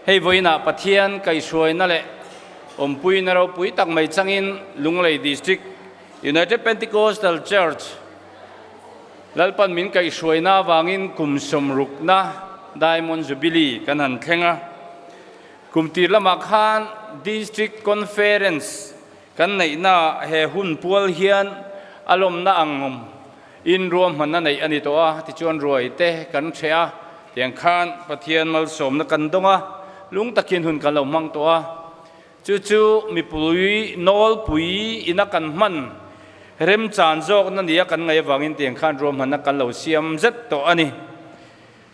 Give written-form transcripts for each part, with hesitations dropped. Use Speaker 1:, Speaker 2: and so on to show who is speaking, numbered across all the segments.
Speaker 1: Hei vawiinah Pathian kaihhruaina leh awmpuina ropui tak mai changin Lunglei District United Pentecostal Church Lalpan min kaihhruaina avangin kum sawmrukna Diamond Jubilee kan han thleng a. Kum tir lamah khan District Conference kan neihnaah he hun pual hian a lawmna ang in ruahmanna neih a ni tawh a, tichuan ruai te kan hreh a, tiang khan Pathian malsawmna kan dawng a, lung takin hun kan lo hmang tawh a. Chu chu mipui nawlpui ina kan hman remchan zawkna nia kan ngaih avangin tiang khan ruahmanna kan lo siam zet tawh a ni.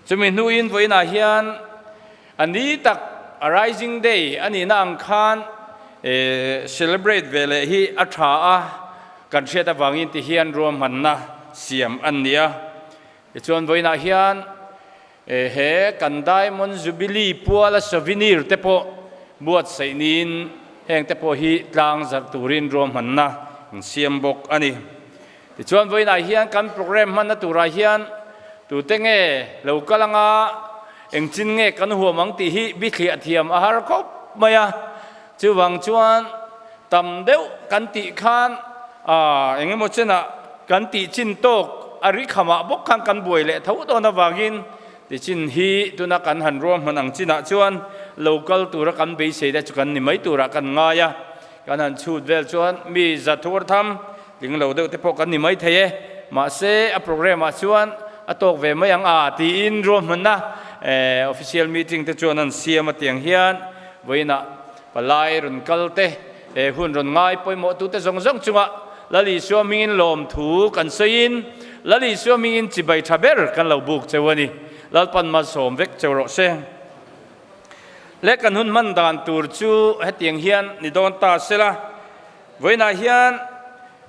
Speaker 1: Chumi hnuin vawiinah hian a ni tak a Rising Day a nihna ang khan celebrate ve leh hi a tha a, kan hriat avangin ti hian ruahmanna siam an ni a. Tichuan vawiinah hian he kan Diamond Jubilee puala souvenir te pawh buatsaih niin heng te pawh hi tlang zarh turin ruahmanna an siam bawk a ni. Tichuan vawiinah hian kan program hmanna turah hian tute nge lo kal anga engchin nge kan huam ang tih hi bithliah thiam a har khawp mai a. Chuvang chuan tam deuh kan tih khan eng emaw chenah kan tih chin tawk a ri khamah bawk khan kan buai leh tho dawn avangin tichin hi tuna kan han ruahman ang chinah chuan lo kal tura kan beisei te chu kan ni mai turah kan ngai a. Kan han chhut vel chuan mi za thuar tham tling lo deuh te pawh kan ni mai thei e. Mahse a program ah chuan a tawk ve mai ang a tiin ruahmanna official meeting te chuan an siam a tiang hian vawiinah palai rawn kal te he hun rawn ngai pawimawh tute zawng zawng chungah Lal Isua hmingin lawmthu kan sawiin Lal Isua hmingin chibai tha ber kan lo buk cheu a ni. Lalpan malsawm vek cheu rawh se. Le kan hun hman dan tur chu hetiang hian ni dawn ta sela, vawiinah hian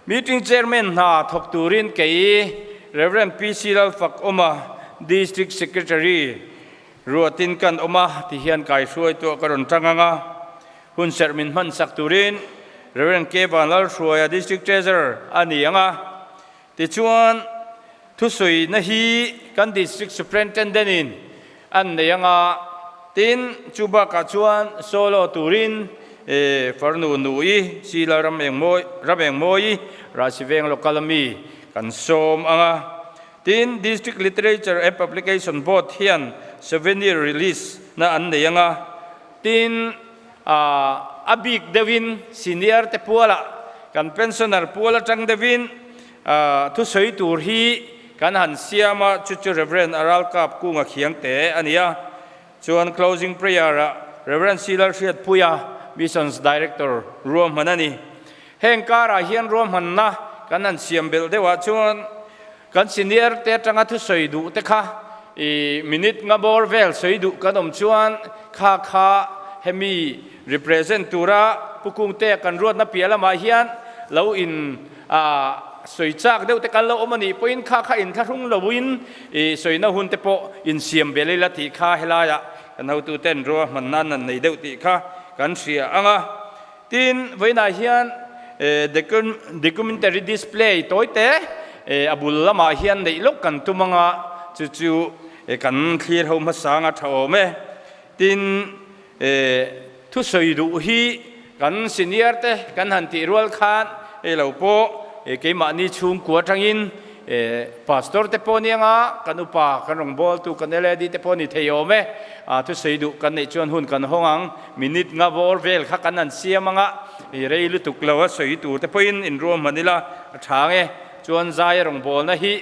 Speaker 1: meeting chairman hna thawk turin kei Rev. PC Lalfakawma District Secretary ruatin kan awm a ti hian kaihruaituah ka rawn tang ang a, hun serh min hman sak turin Rev. K Vanlalhruaia District Treasurer a ni ang a, Tichuan, thusawiina hi kan District Superintendent-in an nei ang a, tin, chu bakah chuan solo turin farnu Nui, Sila Ramengmawi, Rahsiveng Local ami kan sawm ang a. Tin, District Literature and Publication Board hian souvenir release na an nei ang a. Tin, a bik deuhin senior te pualah kan pensioner pual atang deuhin thusawi tur hi kan han siam a, chu chu Rev. Aralkap Kunga Khiang te a ni a. Chuan closing prayer ah Rev. Silar Hriatpuia Missions Director ruahman a ni. Heng karah hian ruahmanna kan han siam belh deuhah chuan kan senior te atanga thusawi duh te kha i minute nga bawr vel sawi duh kan awm chuan kha kha hemi represent tura Pu Kungtea kan ruatna piah lamah hian lo in sawi chak deuh te kan lo awm a nih pawhin kha kha inthlahrung loin i sawina hun te pawh insiam belh ila tih kha helaiah kan hotuten ruahman nan an nei deuh tih kha kan hria ang a. Tin, vawiinah hian documentary display tawi te a bul lamah hian neih lawk kan tum anga chu chu kan thlir ho hmasa anga tha awm e. Tin, thusawi duh hi kan senior te kan han tih rual khan hei lo pawh keimahni chhungkua atangin Pastor te pawh ni anga kan upa kan rawngbawltu kan LAD te pawh ni thei awm e. Thusawi duh kan neih chuan hun kan hawng ang. Minute nga bawr vel kha kan han siam anga i rei lutuk lo a sawi tur te pawhin inruahman ila a tha ang e. Chuan zai rawngbawlna hi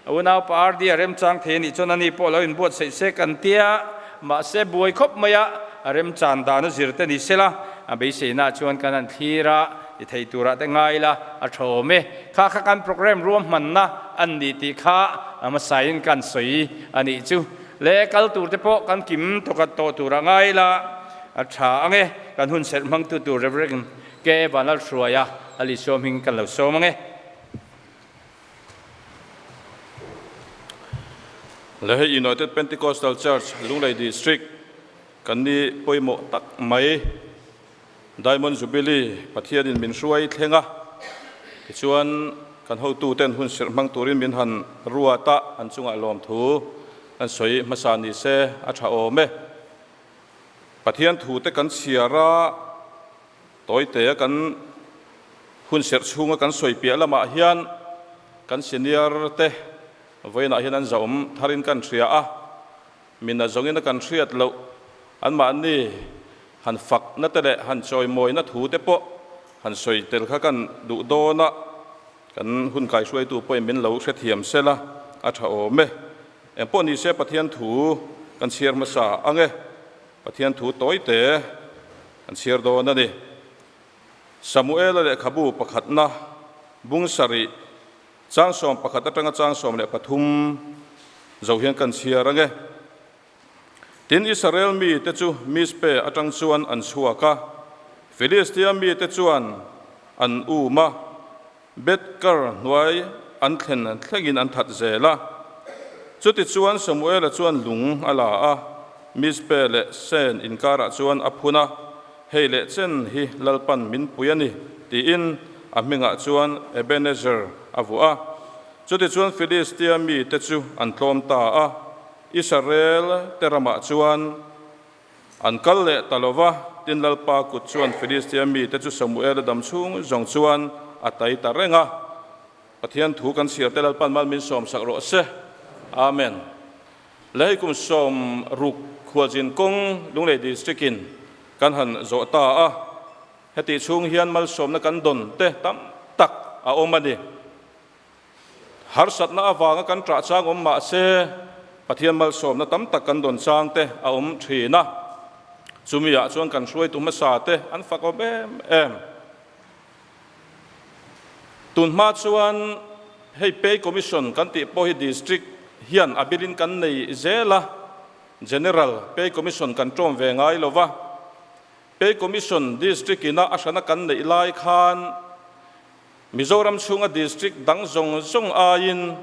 Speaker 1: unaupa RD a remchang thei a nih chuan ani pawh lo inbuatsaih se kan tia mahse buai khawp mai a a remchan dan a zir te ni sela a beiseina chuan kan han thlir a ti thei turah te ngai ila a tha awm e. Kha kha kan program ruahmanna an ni tih kha a hmasain kan sawi a nih chu. Le kal tur te pawh kan kim tawkhat tawh tur a ngai la, a tha ang e. Kan hun serh hmangtu tur Rev. K. Vanlalhruaia a Lisua hming kan lo sawm ang e.
Speaker 2: Le hei United Pentecostal Church Lunglei District kan ni pawimawh tak mai. Diamond Jubilee Pathianin min hruai thleng a, tichuan kan hotuten hun serh hmang turin min han ruat a, an chungah lawmthu kan sawi hmasa ni se a tha awm e. Pathian thute kan chhiar a, tawitea kan hun serh chhunga kan sawi piah lamah hian kan senior te vawiinah hian an zahawm tharin kan hria a, mina zawngin a kan hriat loh anmahni han fakna te leh han chawimawina thu te pawh han sawi tel kha kan duh dawn a, kan hun kaihruaitu pawhin min lo hrethiam sela a tha awm e. Engpawh ni se Pathian thu kan chhiar hmasa ang e. Pathian thu tawite kan chhiar dawn a ni. Samuela lehkhabu pakhatna bung sarih chang 11 atanga chang 13 zo hian kan chhiar ang e. Tin, Israel mite chu Mizpe atang chuan an chhuak a, Filistia mite chuan an um a, Beth-kar hnuai an thlen thlengin an that zel a. Chutichuan Samuela chuan lung a la a, Mizpe leh Sen inkarah chuan a phun a, Hei leh chen hi Lalpan min pui a ni, tiin a hmingah chuan Ebenezer a vuah a. Chutichuan Filistia mite chu an tlawm ta a, Israel te ramah chuan an kal leh ta lo va, tin Lalpa kut chuan Filistia mite chu Samuela dam chhung zawng chuan a tai ta reng a. Pathian thu kan chhiar te Lalpan mal min sawmsak rawh se. Amen. Lei kum 60 khualzin kawng Lunglei District in kan han zawh ta a, hetih chhung hian malsawmna kan dawn te tam tak a awm a ni. Harsatna avanga kan ṭah chang awm mah se, Pathian malsawmna tam tak kan dawn chang te a awm ṭhin a. Chumi-ah chuan kan hruaitu hmasa te an fak awm em em. Tun hma chuan hei Pay Commission kan tih pawh hi District hian a bilin kan nei zel a, General Pay Commission kan ṭawm ve ngai lo va. Pay Commission District ina a hrana kan neih lai khan, Mizoram chhunga District dang zawng zawng aiin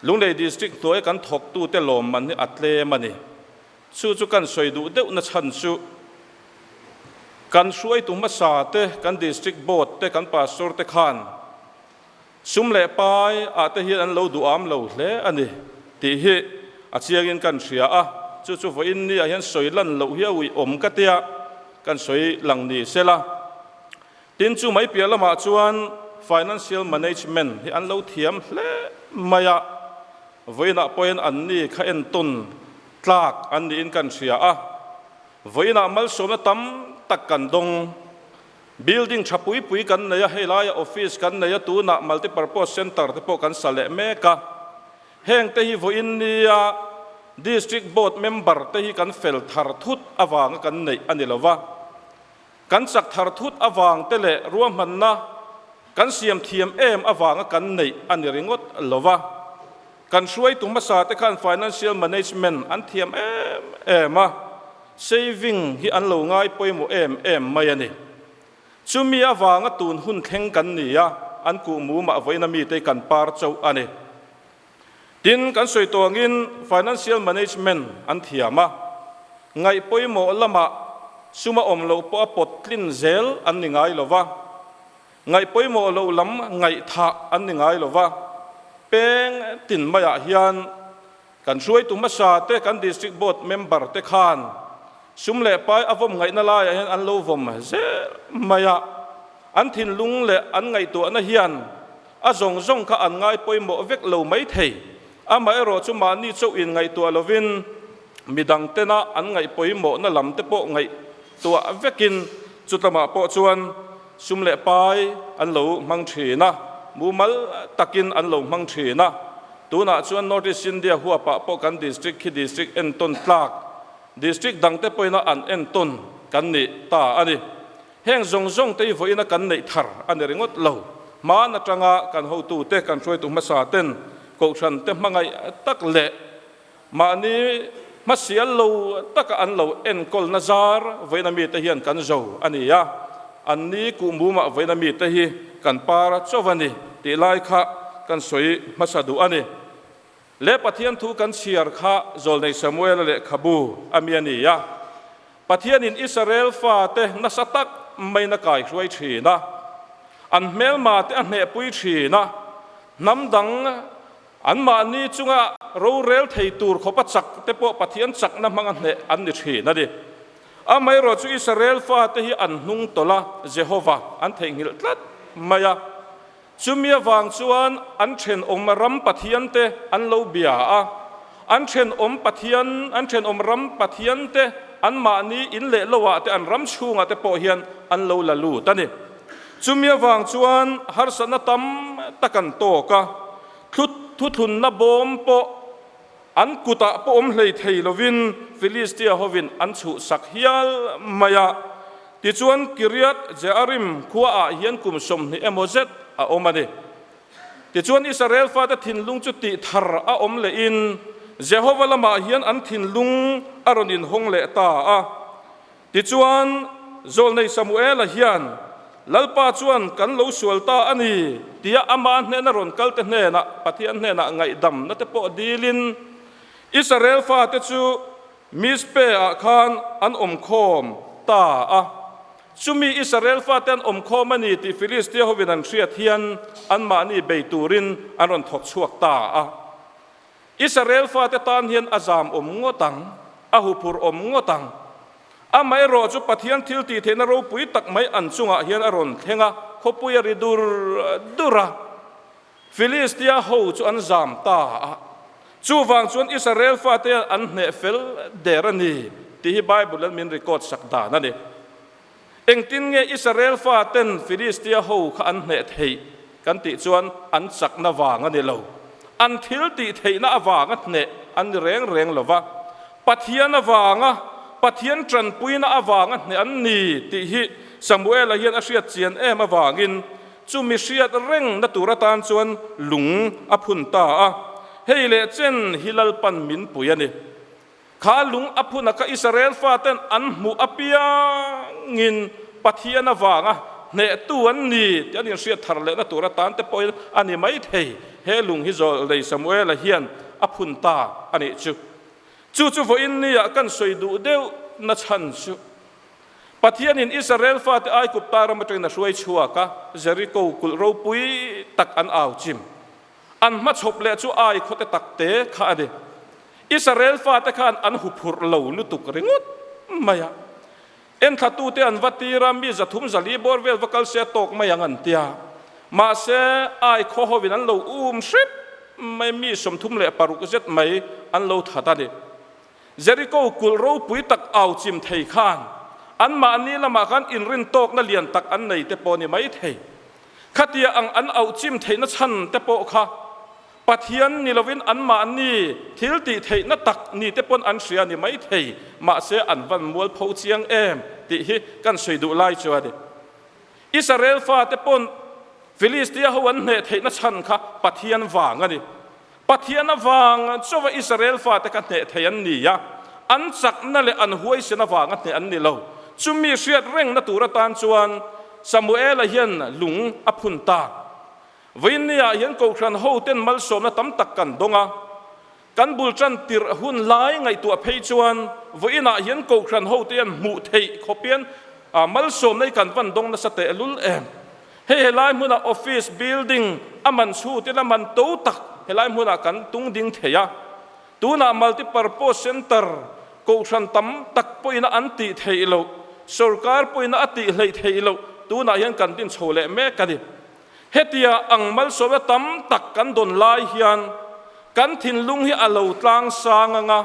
Speaker 2: Lunglei District hnuaia kan thawktute lawmman hi a tlem a ni. Chu chu kan sawi duh deuhna chhan chu kan hruaitu hmasa te, kan District Board te, kan Pastor te khan sum leh pai ah te hian an lo duham lo hle a ni tih hi a chiangin kan hria a. Chu chu vawiin ni ah hian sawi lan loh hi a uiawm ka tia kan sawi lang ni sela. Tin, chu mai piah lamah chuan financial management hi an lo thiam hle mai a, vawiinah pawhin anni kha entawn tlak an niin kan hria a, vawiinah malsawmna tam tak kan dawng. Building tha pui pui kan nei a, hei laia office kan nei a, tunah multipurpose centre te pawh kan sa leh mek a. Heng te hi vawiin nia district board member te hi kan fel thar thut avanga kan neih a ni lo va. Kan chak thar thut avang te leh ruahmanna kan siam thiam em avanga kan neih a ni ringawt lo va. Kan hruaitu hmasa te khan financial management an thiam em em a, saving hi an lo ngai pawimawh em em mai a ni. Chumi avanga tun hun thleng kan ni a, an kuhmumah vawiina mite kan par chauh a ni. Tin, kan sawi tawh angin financial management an thiam a, ngaih pawimawh lamah sum a awm loh pawh a pawt tlin zel an ni ngai lo va, ngaih pawimawh loh lam ngaihthah an ni ngai lo va, peng tin maiah hian kan hruaitu hmasa te, kan district board member te khan sum leh pai a vawm ngaihna laiah hian an lo vawm zel mai a, an thinlung leh an ngaihtuahna hian A zawng zawng kha an ngai pawimawh vek lo mai thei. Amaherawh chu mahni chauh in ngaihtuah lovin midang tena an ngaih pawimawhna lam te pawh ngaihtuah vekin chutlamah pawh chuan sum leh pai an lo hmang thin a, mumal takin an lo hmang thin a. Tunah chuan North East India huapah pawh kan district khi district entawn tlak, district dangte pawhin a an entawn kan ni ta a ni. Heng zawng zawng te hi vawiina kan neih thar a ni ringawt lo. Hmaan atanga kan hotute, kan hruaitu hmasa ten kohhran te hmangaih tak leh mahni hmasial lo taka an lo enkawlna zar vawiina mite hian kan zo a ni a. An ni kuhmumah vawiina mite hi kan par chauh a ni tih lai kha kan sawi hmasa duh a ni. Leh Pathian thu kan chhiar kha Zawlnei Samuela lehkhabu a mi a ni a. Pathianin Israel fate nasa tak maiin a kaihruai thin a, an hmelmate a hnehpui thin a, hnam dang anmahni chunga rorel thei tur khawpa chak te pawh Pathian chakna hmanga hneh an ni thin a ni. Amaherawhchu Israel fate hi an hnung tawlh a, Jehova an theihnghilh tlat mai a. Chumi avang chuan an thenawm ram pathiante an lo bia a, an thenawm pathian, an thenawm ram pathiante anmahni in leh loah te an ram chhungah te pawh hian an lo la lut a ni. Chumi avang chuan harsatna tam tak an tawk a, thuthlunna bawm pawh an kutah pawh awm hlei thei lovin Filistia hovin an chhuhsak hial mai a. Tichuan Kiriath Jearim khuaah hian kum 20 emaw zet a awm a ni. Tichuan Israel fate thinlung chu tih thar a awm lehin Jehova lamah hian an thinlung a rawn inhawng leh ta a. Tichuan, Zawlnei Samuela hian, Lalpa chuan kan lo sual ta a ni, tia ama hnena rawn kalte hnenah Pathian hnenah ngaihdamna te pawh dilin, Israel fate chu Mizpe-ah khan an awmkhawm ta a. Chumi Israel fate an awmkhawm a ni tih Filistia hovin an hriat hian anmahni bei turin an rawn thawk chhuak ta a. Israel fate tan hian a zam awm ngawt ang, a huphur awm ngawt ang. Amaherawh chu Pathian thil tih theihna ropui tak mai an chungah hian a rawn thleng a, khawpui a ri dur dur a. Filistia ho chu an zam ta a. Chuvang chuan Israel fate hian an hneh fel der a ni tih hi Bible in min record sak dan a ni. Engtin nge Israel faten Filistia ho kha an hneh theih kan tih chuan an chakna vang a ni lo. An thil tih theihna avanga hneh an ni reng reng lo va, Pathian avanga, Pathian tanpuina avanga hneh an ni tih hi Samuela hian a hriat chian em avangin chumi hriat rengna tur atan chuan lung a phun ta a. Hei leh chen hi Lalpan min pui a ni. Kha lung a phuna kha Israel faten an hmuh apiangin Pathian avanga hnehtu an ni tih an inhriat thar lehna tur atan te pawhin a ni mai thei. He lung hi Zawlnei Samuela hian a phun ta a nih chu. Chu chu vawiin nia kan sawi duh deuh na chhan chu Pathianin Israel fate Aigupta ram atangin a hruai chhuak a, Jeriko kulh ropui tak an au chim. An hmachhawp leh chu ai khawte takte kha a ni. Israel fate khan an huphurh lo lutuk ringawt mai a. Enthlatute an va tir a, mi 300 400 bawr vel va kal se a tawk mai ang an tia. Mahse, ai khaw hovin an lo um hrep mai, mi 36 zet mai an lo that a ni. Jeriko kulh ropui tak au chim thei khan anmahni lamah khan inrintawkna lian tak an nei te pawh a ni mai thei. Khatia ang an auh chim theihna chhan te pawh kha Pathian ni lovin anmahni thil tih theihna tak ni te pawn an hria ni mai thei, mahse an van mualpho chiang em tih hi kan sawi duh lai chu a ni. Israel fate pawn Filistia ho an hneh theihna chhan kha Pathian vang a ni. Pathian avang chauha Israel fate kha hneh thei an ni a, an chakna leh an huaisen avanga hneh an ni lo. Chumi hriat rengna tur atan chuan Samuela hian lung a phun ta. Vawiinniah hian Kohhran hoten malsawmna tam tak kan dawng a, kan bul tan tirh hun lai ngaihtuah phei chuan vawiinah hian Kohhran hote hian hmuh theih khawp hian malsawmna hi kan van dawng nasa tehlul em. Hei helai hmunah office building a man chhutin a man to tak helai hmunah kan tung ding thei a. Tunah multipurpose centre kohhran tam tak pawhin a an tih theih loh, sorkar pawhin a tih hleih theih loh tunah hian kan din chho leh mek a ni. Hetia ang malsawmna tam tak kan dawn lai hian kan thinlung hi a lo tlang sang ang a,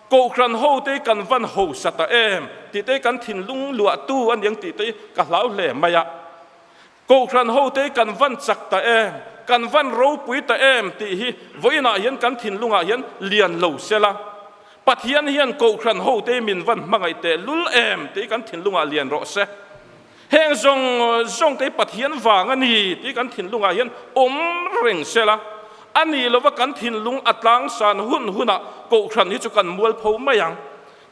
Speaker 2: Kohhran hote hi kan van hausa ta em tih te hi kan thinlung luahtu a niang tih te hi ka hlau hle mai a. Kohhran hote hi kan van chak ta em, kan van ropui ta em tih hi vawiinah hian kan thinlungah hian lian lo sela, Pathian hian Kohhran hote hi min van hmangaih teh lul em tih hi kan thinlungah lian rawh se. Heng zawng zawng te hi Pathian vang a ni tih kan thinlungah hian awm reng sela, a ni lova kan thinlung a tlangsan hun hunah Kohhran hi chu kan mualpho mai ang.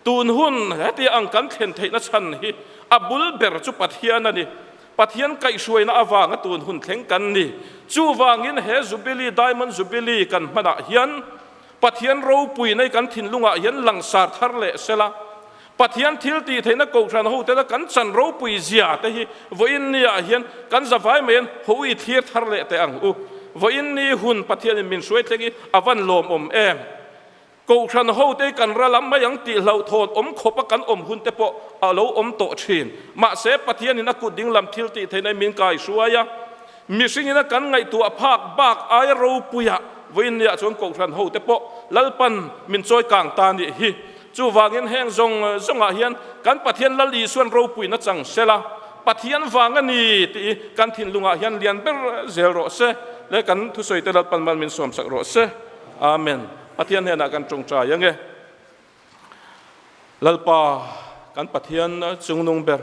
Speaker 2: Tun hun hetia ang kan thlen theihna chhan hi a bul ber chu Pathian a ni. Pathian kaihhruaina avanga tun hun thleng kan ni. Chuvangin he Jubilee, Diamond Jubilee kan hmanah hian Pathian ropuina hi kan thinlungah hian langsar thar leh sela, Pathian thil tih theihna Kohhran hotela kan chan ropui zia te hi vawiin niah hian kan zavai mai an ho i thlir thar leh teh ang u. Vawiin ni hun Pathianin min hruai thleng hi a van lawmawm em? Kohhran hote kan ral a mai ang tih hlauhthawn awm khawp a kan awm hun te pawh a lo awm tawh thin. Mahse, Pathianin a kut ding lam thil tih theihna min kai hruai a, mihringin a kan ngaihtuah phak bak aia ropuia vawiinniah chuan kohhran hote pawh Lalpan min chawi kang ta nih hi. Chuvangin heng zawng zawngah hian kan Pathian Lal Isuan ropuina chang sela, Pathian vang a ni tih kan thinlungah hian lian ber zel rawh se le kan thusawite Lalpan mal min sawmsak rawh se. Amen. Pathian hnenah kan tawngtai ange. Lalpa kan Pathian chungnung ber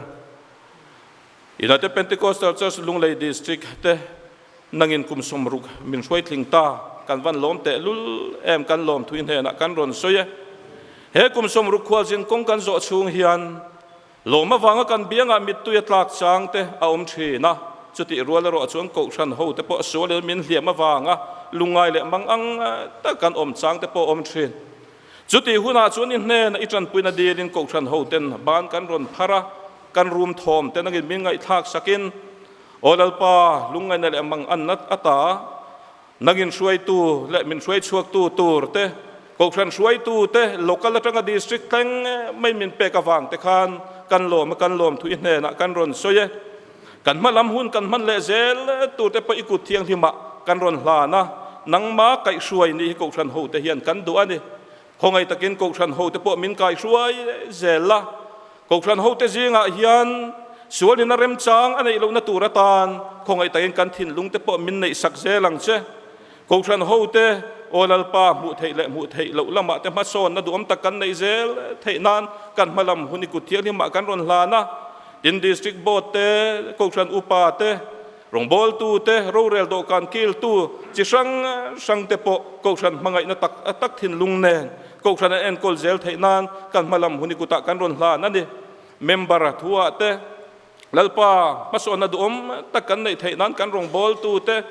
Speaker 2: United Pentecostal Church Lunglei District te nangin kum 60 min hruai tling ta kan van lawm teh lul em kan lawm thui hnenah kan rawn sawi e. He kum 60 khualzin kawng kan zawh chhung hian Lawm avanga kan biangah mittui a tlak chang te a awm thin a, chutih rual erawh chuan Kohhran ho te pawh sual in min hliam avanga lungngai leh mang ang tak kan awm chang te pawh a awm thin. Chutih hunah chuan i hnena i tanpuina dilin Kohhran ho ten ban kan rawn phar a, kan rum thawm te nangin min ngaihthlak sakin, Aw Lalpa, lungngaihna leh mang anna ata Nangin hruaitu leh min hruai chhuaktu tur te, Kohhran hruaitu te, local atanga district thleng mai min pek avang te khan kan lawm a, kan lawm thu i hnenah kan rawn sawi e. Kan hma lam hun kan hman leh zel tur te pawh i kut thianghlimah kan rawn hlan a, nangma kaihhruai nih hi Kohhran hote hian kan duh a ni. Khawngaih takin Kohhran hote pawh min kaihruai zel la, Kohhran hote zingah hian sualin a remchang a neih lohna tur atan khawngaih takin kan thinlung te pawh min neihsak zel ang che. Kohhran hote Aw Lalpa hmuh theih leh hmuh theih loh lamah te hmasawnna duhawm tak kan neih zel theih nan kan hma lam hun i kut thianghlimah kan rawn hlan a. Tin, District Board te, Kohhran Upa te, Rawngbawltu te, rorel dawhkan kiltu chi hrang hrang te pawh Kohhran hmangaihna tak tak thinlung nen Kohhran an enkawl zel theih nan kan hma lam hun i kutah kan rawn hlan a ni. Member thuah te, Lalpa hmasawnna duhawm tak kan neih theih nan kan rawngbawltu te,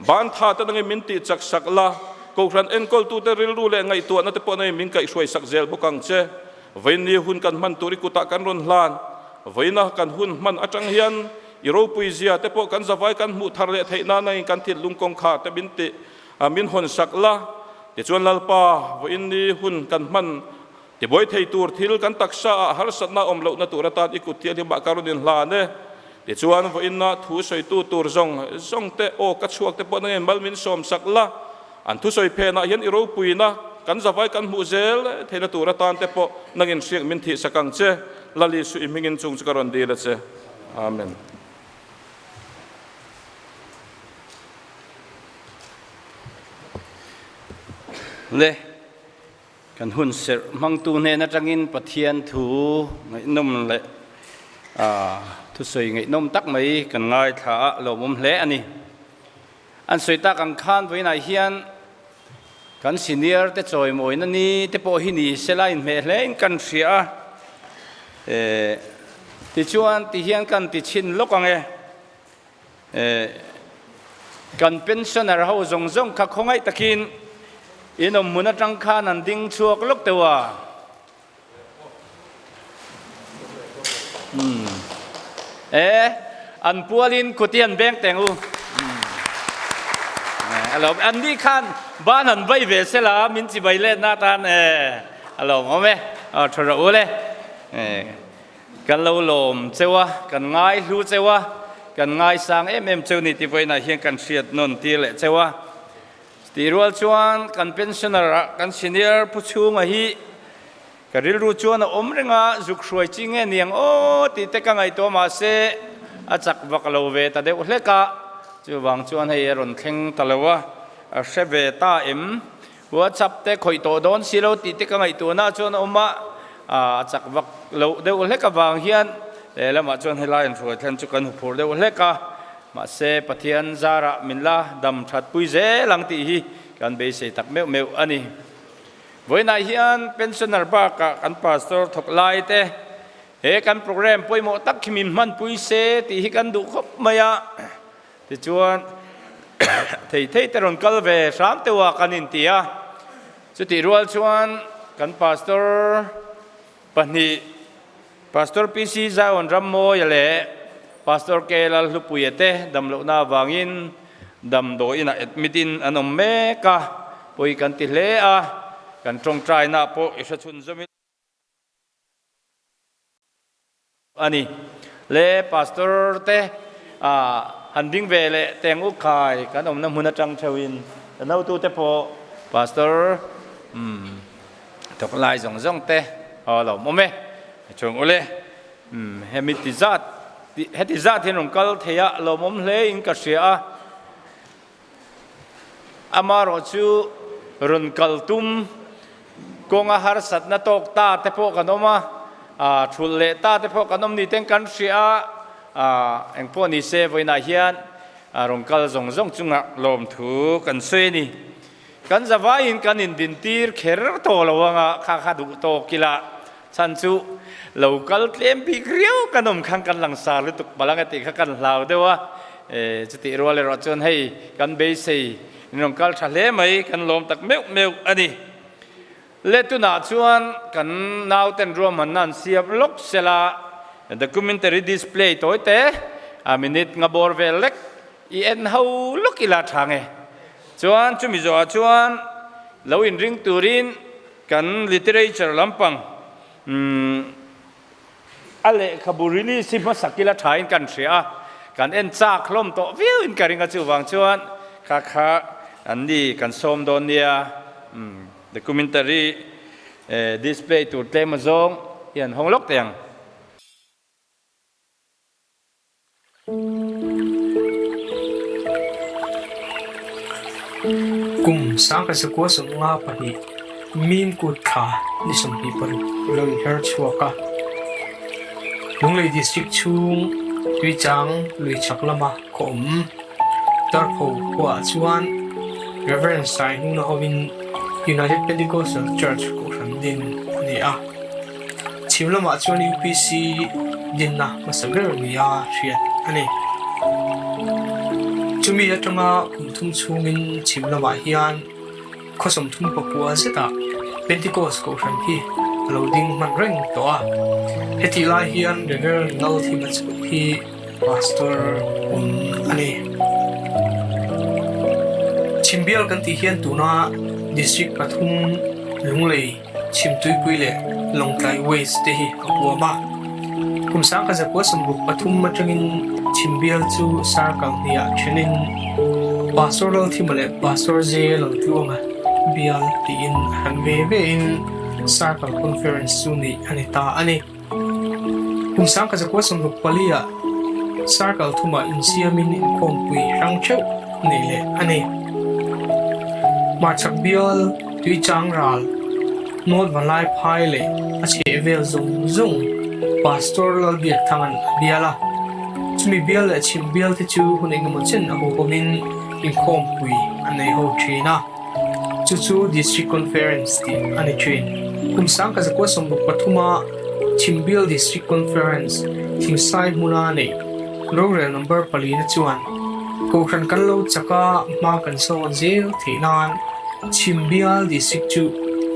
Speaker 2: ban tha te nangin min tih chak sak la, Kohhran enkawltu te rilru leh ngaihtuahna te pawh nangin min kaihhruai sak zel bawk ang che. Vawiinni hun kan hman tur i kutah kan rawn hlan. Vawiina kan hun hman atang hian i ropui zia te pawh kan zavai kan hmuh thar leh theih nana in kan thinlung kawngkhar te min tih min hawn sak la. Tichuan Lalpa, vawiinni hun kan hman tibuai thei tur thil kan taksa ah harsatna awm lohna tur atan i kut thianghlimah ka rawn inhlan e. Tichuan vawiinna thu sawitu tur zawng zawng te aw ka chhuak te pawh nangin mal min sawm sak la. An thusawi phenah hian i ropuina kan zavai kan hmuh zel theihna tur atan te pawh nangin hriak min thihsak ang che. Lal Isu i hmingin chung chu ka rawn dil a che. Amen.
Speaker 1: Le, kan hun serh hmangtu hnen atangin Pathian thu ngaihnawm leh thusawi ngaihnawm tak mai kan ngaithla a, lawmawm hle a ni. An sawi tak ang khan vawiinah hian kan senior te chawimawina ni te pawh hi ni se la inhmeh hle in kan hria a. Eh, tichuan ti hian kan ti chhin lawk ang e. Eh, kan pensioner ho zawng zawng kha khawngaih takin in awm hmun atang khan an ding chhuak lawk teuh a. E an pualin kuti an beng teng u alo an ni khan ban an vai ve sela min chi bai let na tan e alo ngom e a thara u le e kan lo lom chewa kan ngai hlu chewa kan ngai sang em em cheu ni ti voina hian kan hriat non ti le chewa Tih rual chuan kan pensioner ah kan senior pu chhunga hi ka rilru chuan a awm reng a, zuk hruai chi nge niang aw tih te ka ngaihtuah mahse a chak vak lo ve ta deuh hlek a, chuvang chuan hei a rawn thleng ta lo a, a hre ve ta em? WhatsApp te khawih tawh dawn si lo tih te ka ngaihtuahna chuan a awm a, a chak vak loh deuh hlek avang hian lehlamah chuan helai an hruai thlen chu kan huphurh deuh hlek a. Mahse, Pathian zarah min la dam that pui zel ang tih hi kan beisei tak meuh meuh a ni. Vawiinah hian pensioner bakah kan pastor thawk lai te he kan program pawimawh tak hi min hmanpui se tih hi kan duh khawp mai a. Tichuan, thei thei te rawn kal ve hram teuh a kan inti a. Chutih rual chuan kan pastor pahnih Pastor PC Zion Rammawia leh Pastor K Lalhlupuia te damlohna avangin damdawiinah admit in an awm mek a, pawi kan ti hle a. kan tawngtaina pawh i hre chhunzawm ila a ni. Le Pastor te han ding ve leh teng u khai kan awmna hmun atang theuhin ka notute pawh Pastor umm thawk lai zawng zawng te aw lo awm e chung ule umm hemi ti zat heti zat hian rawn kal thei a lawmawm hle in ka hria a. Amaherawh chu rawn kal tum kawnga harsatna tawk ta te pawh kan awm a, thulh leh ta te pawh kan awm ni ten kan hria a, engpawh ni se vawiinah hian rawn kal zawng zawng chungah lawmthu kan sawi a ni. Kan zavaiin kan indintir kher tawh lo anga kha kha duh tawk ila chhan chu lo kal tlem bik riau kan awm khan kan langsar lutuk palh ang e tih kha kan hlau deuh a, chutih rual erawh chuan hei kan beisei in rawn kal tha hle mai kan lawm tak meuh meuh a ni. Le tunah chuan kan nauten ruahmanna an siam lawk sela documentary display tawi te a minute nga bawr vel lek i en ho lawk ila tha nge. Chuan chumi zawhah chuan lo inring turin kan literature lampang a lehkhabu release hi hmasak ila thain kan hria a, kan en chak hlawm tawh viauin ka ring a, chuvang chuan kha kha an ni kan sawm dawn nia documentary display tur tlem azawng hi an hawng lawk teh ang.
Speaker 3: Kum 1952 mim kut thla ni 26 lo inher chhuak a. Lunglei District chhung Tuichang lui chhak lama khaw awm Tarpho khuaah chuan Rev. Saihnuna hovin United Pentecostal Church kohhran din a ni a. Chhim lamah chuan UPC dinna hmasa ber nia hriat a ni. Chumi atanga kum thum chhungin chhim lamah hian khawsawm thum pakua zetah Pentecost kohhran hi a lo ding hman reng tawh a. Hetih lai hian Rev. Lalthima chauh hi Pastor awm a ni. Chhimbial kan tih hian tuna District pathum Lunglei, Chhimtuipui leh Lawngtlai Waste te hi a huam a. Kum 1943 atangin Chhimbial chu Sarkal hniah thenin Pastor Lalthima leh Pastor J Laltluanga bial tiin a hran ve vein Sarkal Conference chu neih a ni ta a ni. Kum 1964 ah Sarkal thumah insiamin inkhawmpui hrang theuh neih leh a ni. Hmarchhak bial Tuichang ral, North Vanlai phai leh a chhehvel zawng zawng Pastor Lalbiakthanga'n a bial a. Chumi bial leh chhim bial te chu hun engemaw chen a huhawmin inkhawmpui an nei ho thin a. Chu chu District Conference tih a ni thin. Kum 1963 a Chhimbial District Conference Thingsai hmuna neih rorel number palina chuan Kohhran kan lo chak a hma kan sawn zel theih nan Chhimbial District chu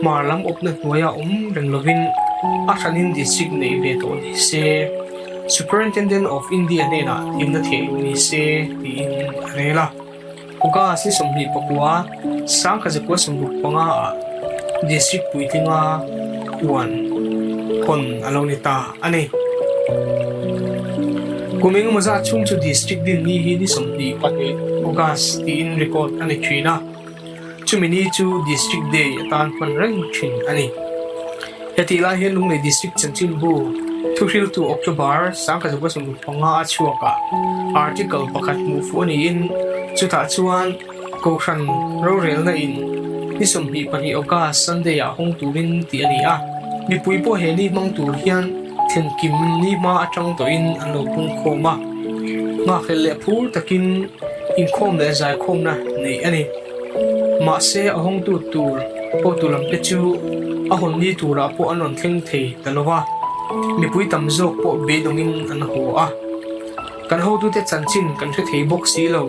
Speaker 3: hmar lam awpna hnuaia awm reng lovin a hranin District neih ve tawh ni se, Superintendent of India hnenah hlimna theih ni se tiin a rel a. August ni 24, 1965 ah District puitlinga puan hawn a lo ni ta a ni. Kum engemaw zat chhung chu District din ni hi ni 22 August tiin record a ni thin a, chumi ni chu District Day atan hman reng thin a ni. Hetih lai hian Lunglei District chanchinbu thuhriltu October 1965 a chhuakah article pakhat hmuh fuh a niin chutah chuan Kohhran rorelna in ni 22 August Sunday ah hawng turin tih a ni a. Mipui pawh he ni hmang tur hian thlenkim ni hma atang tawhin an lo pungkhawm a. Nghakhlel leh phur takin inkhawm leh zaikhawmna neih a ni. Mahse, a hawngtu tur hotu lamte chu a hawn ni turah pawh an rawn thleng thei ta lo va, mipui tam zawk pawh beidawngin an haw a. Kan hotute chanchin kan hre thei bawk si lo.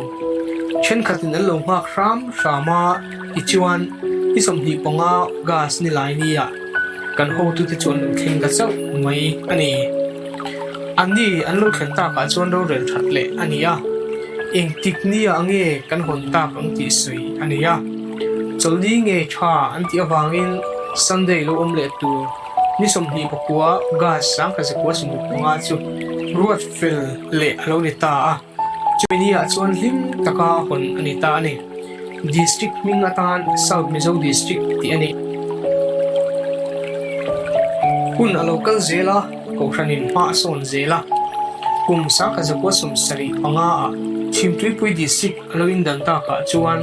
Speaker 3: Thenkhatin an lo nghak hram hram a, tichuan, ni 25 August ni lai nia kan hotute chu an lo thleng ta chauh mai a ni. Anni an lo thlen takah chuan rorel that leh a ni a, engtik nia nge kan hawn tak ang tih sawi a ni a. Chawlhni nge tha an tih avangin Sunday lo awm leh tur ni 29 August 1965 chu ruat fel leh a lo ni ta a, chumi ni ah chuan hlim taka hawn a ni ta a ni. District hming atan South Mizo District tih a ni. Hun a lo kal zel a, Kohhranin hma a sawn zel a. Kum 1975 ah Chhimtuipui District a lo indan takah chuan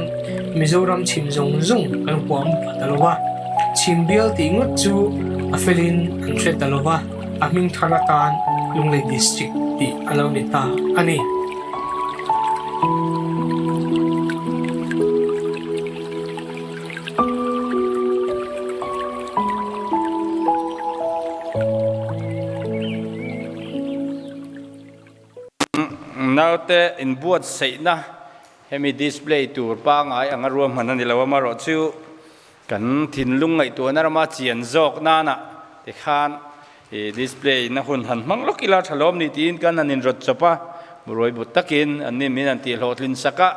Speaker 3: Mizoram chhim zawng zawng kan huam pha ta lo va, chhim bial tih ngawt chu a felin an hre ta lo va, a hming thar atan Lunglei District tih a lo ni ta a ni.
Speaker 1: Naute inbuatsaihna hemi display tur pangngai anga ruahman a ni lo amaherawhchu kan thinlung ngaihtuahna rama chian zawk nana tikhan ih display na hun han hmang lawk ila tha lawm ni tiin kan han inrawt chawp a, buruai but takin an ni min han tih hlawhtlin sak a,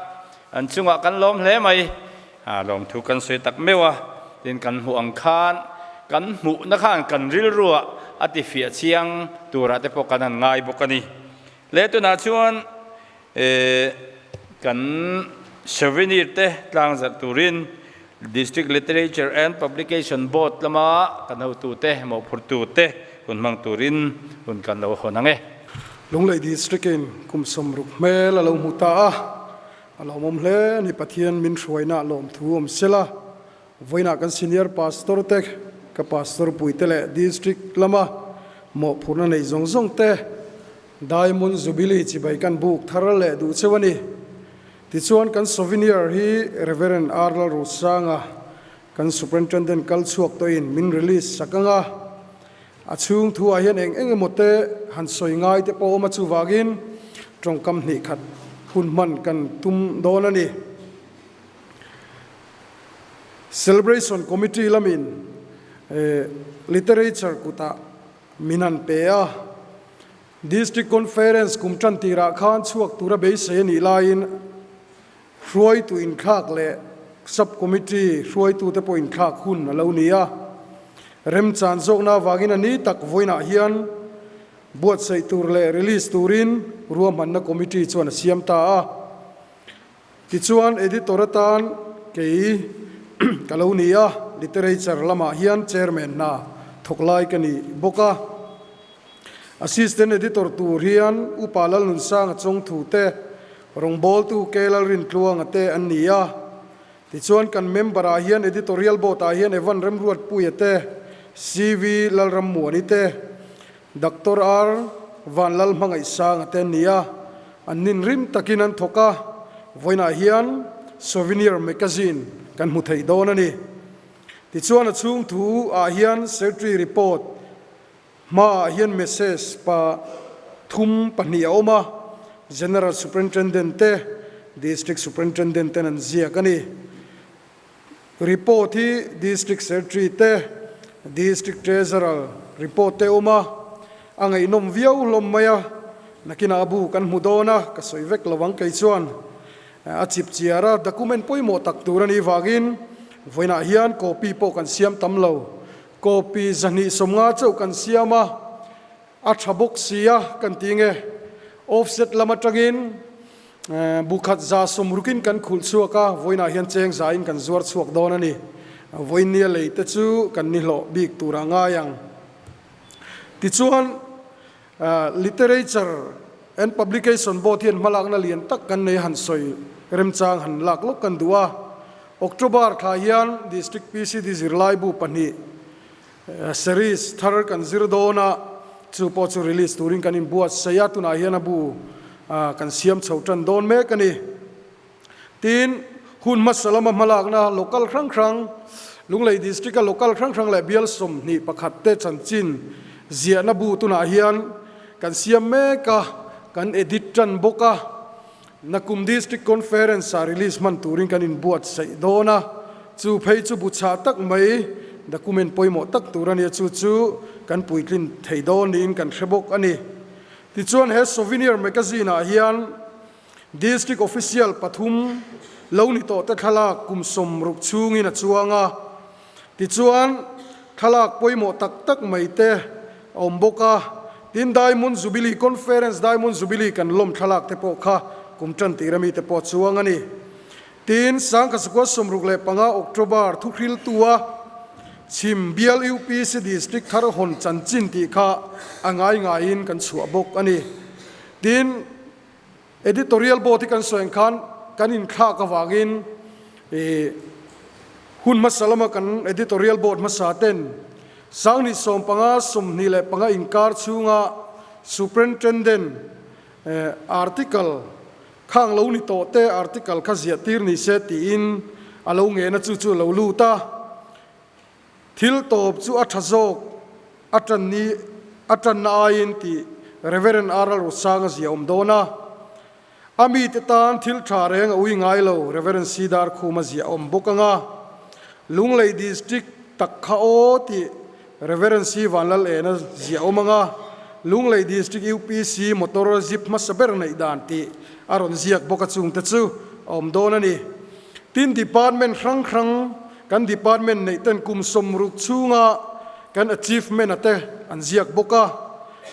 Speaker 1: an chungah kan lawm hle mai. A lawmthu kan sawi tak meuh a, tin kan hmuh ang khan kan hmuhna khan kan rilruah a ti fiah chiang turah te pawh kan han ngai bawk a ni. Le tunah chuan kan souvenir te tlangzarh turin District Literature and Publication Board lama kan hotute, mawhphurtute hun hmang turin hun kan lo hawn ang e.
Speaker 4: Lunglei District-in kum 60 hmel a lo hmu ta a. A lawmawm hle a ni, Pathian min hruaina lawmthu awm sela, vawiinah kan Senior Pastor te, ka Pastor puite leh District lama mawhphurhna nei zawng zawng te Diamond Jubilee chibai kan buk thar leh duh cheu a ni. Tichuan kan Souvenir hi Reverend R Lalrusanga kan Superintendent kal chhuak tawhin min release sak ang a, a chhung thuah hian eng eng emaw te han sawi ngai te pawh awm a, chuvangin tawngkam hnih khat hun hman kan tum dawn a ni. Celebration Committee lamin Literature kutah min han pe a, District Conference kum tan tirah khan chhuak tura beisei a nih laiin hruaitu inthlak leh Sub-Committee hruaitute pawh inthlak hun a lo ni a. Remchan zawkna avangin a ni tak vawiinah hian buatsaih tur leh release turin ruahmanna committee chuan a siam ta a. Tichuan editor atan kei ka lo ni a, literature lamah hian chairman hna thawk lai ka ni bawk a. Assistant Editor tur hian Upa Lalnunsanga Chawngthu te, rawngbawltu K Lalrintluanga te an ni a. Tichuan kan member ah hian Editorial Board ah hian Evan Remruatpuia te, CV Lalrammuani te, Doctor R Vanlalhmangaihsanga te an ni a. An ninrim takin an thawk a, vawiinah hian Souvenir Magazine kan hmu thei dawn a ni. Tichuan a chhung thu ah hian Secretary Report, Hmaah hian message pa thum pahnih a awm a, General Superintendent te, District Superintendent ten an ziak a ni. Report hi District Secretary te, District Treasurer report te a awm a, a ngaihnawm viau hlawm mai a, nakinah a bu kan hmu dawn a, ka sawi vek lo ang kei chuan a chip chiar a, document pawimawh tak tur a nih vangin vawiinah hian copy pawh kan siam tam lo. Copy 250 chauh kan siam a, a tha bawk si a kan ti nge. Offset lam atangin bukhat 160in kan khulh chhuak a, vawiinah hian cheng zain kan zuar chhuak dawn a ni. Vawiin nia lei te chu kan ni hlawh bik tur a ngai ang. Tichuan Literature and Publication Board hian hmalakna lian tak kan nei a han sawi remchang han lak lawk kan duh a. October thla hian District PCD zirlaibu pahnih series thar kan zir dawn a, chu pawh chu release turin kan inbuatsaih a, tunah hian a bu kan siam chho tan dawn mek a ni. Tin, hun hmasa lama hmalakna local hrang hrang, Lunglei District-a local hrang hrang leh bial 21 te chanchin ziahna bu tunah hian kan siam mek a, kan edit tan bawk a. Nakum District Conference-ah release hman turin kan inbuatsaih dawn a, chu phei chu bu chhah tak mai document pawimawh tak tur a nia, chu chu kan puitlin thei dawn niin kan hre bawk a ni. Tichuan he Souvenir Magazine-ah hian District Official pathum lo ni tawh te thlalak kum 60 chhungin a chuang a. Tichuan, thlalak pawimawh tak tak mai te a awm bawk a. Tin, Diamond Jubilee Conference, Diamond Jubilee kan lawm thlalak te pawh kha kum tan tir ami te pawh a chuang a ni. Tin, 1965 October thuhriltua chhim bial UPC District thar hawn chanchin tih kha a ngai ngaiin kan chhuah bawk a ni. Tin, Editorial Board hi kan sawi ang khan kan inthlak avangin ih hun hmasa lama kan Editorial Board hmasa ten 2015 25 inkar chhunga Superintendent article khang lo ni tawh te article kha ziah tir ni se tiin a lo ngena chu chu a lo lut a. Thil tawp chu a tha zawk a tan ni a tanna aiin tih Reverend RL Rosanga zia awm dawn a. A mite tan thil tha reng a ui ngai lo Reverend C Darkhuma zia awm bawk ang a. Lunglei District tak kha aw tih Reverend C Vanlalena zia awm ang a. Lunglei District UPC motor zip hmasa ber neih dan tih a rawn ziak bawk a chungte chu a awm dawn a ni. Tin department hrang hrang kan department neih ten kum 60 chhunga kan achievement a te an ziak bawk a,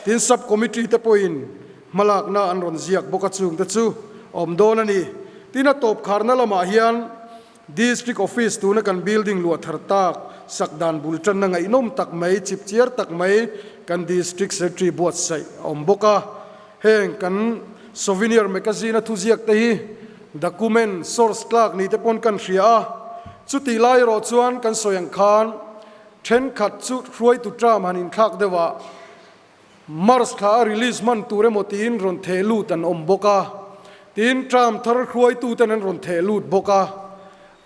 Speaker 4: tin sub committee te pawhin hmalakna an rawn ziak bawk a chung te chu a awm dawn a ni. Tin a tawp kharna lamah hian District Office tuna kan building luah thar tak sak dan bul tanna ngaihnawm tak mai chipchiar tak mai kan District Secretary buatsaih a awm bawk a. Heng kan Souvenir Magazine a thuziak te hi document source tlak ni te pawn kan hria a, chutih lai erawh chuan kan sawi ang khan thenkhat chu hruaitu term han inthlak deuh ah March thla a release hman tur emaw tiin rawn theh lut an awm bawk a, tin term thar hruaitu ten an rawn theh lut bawk a,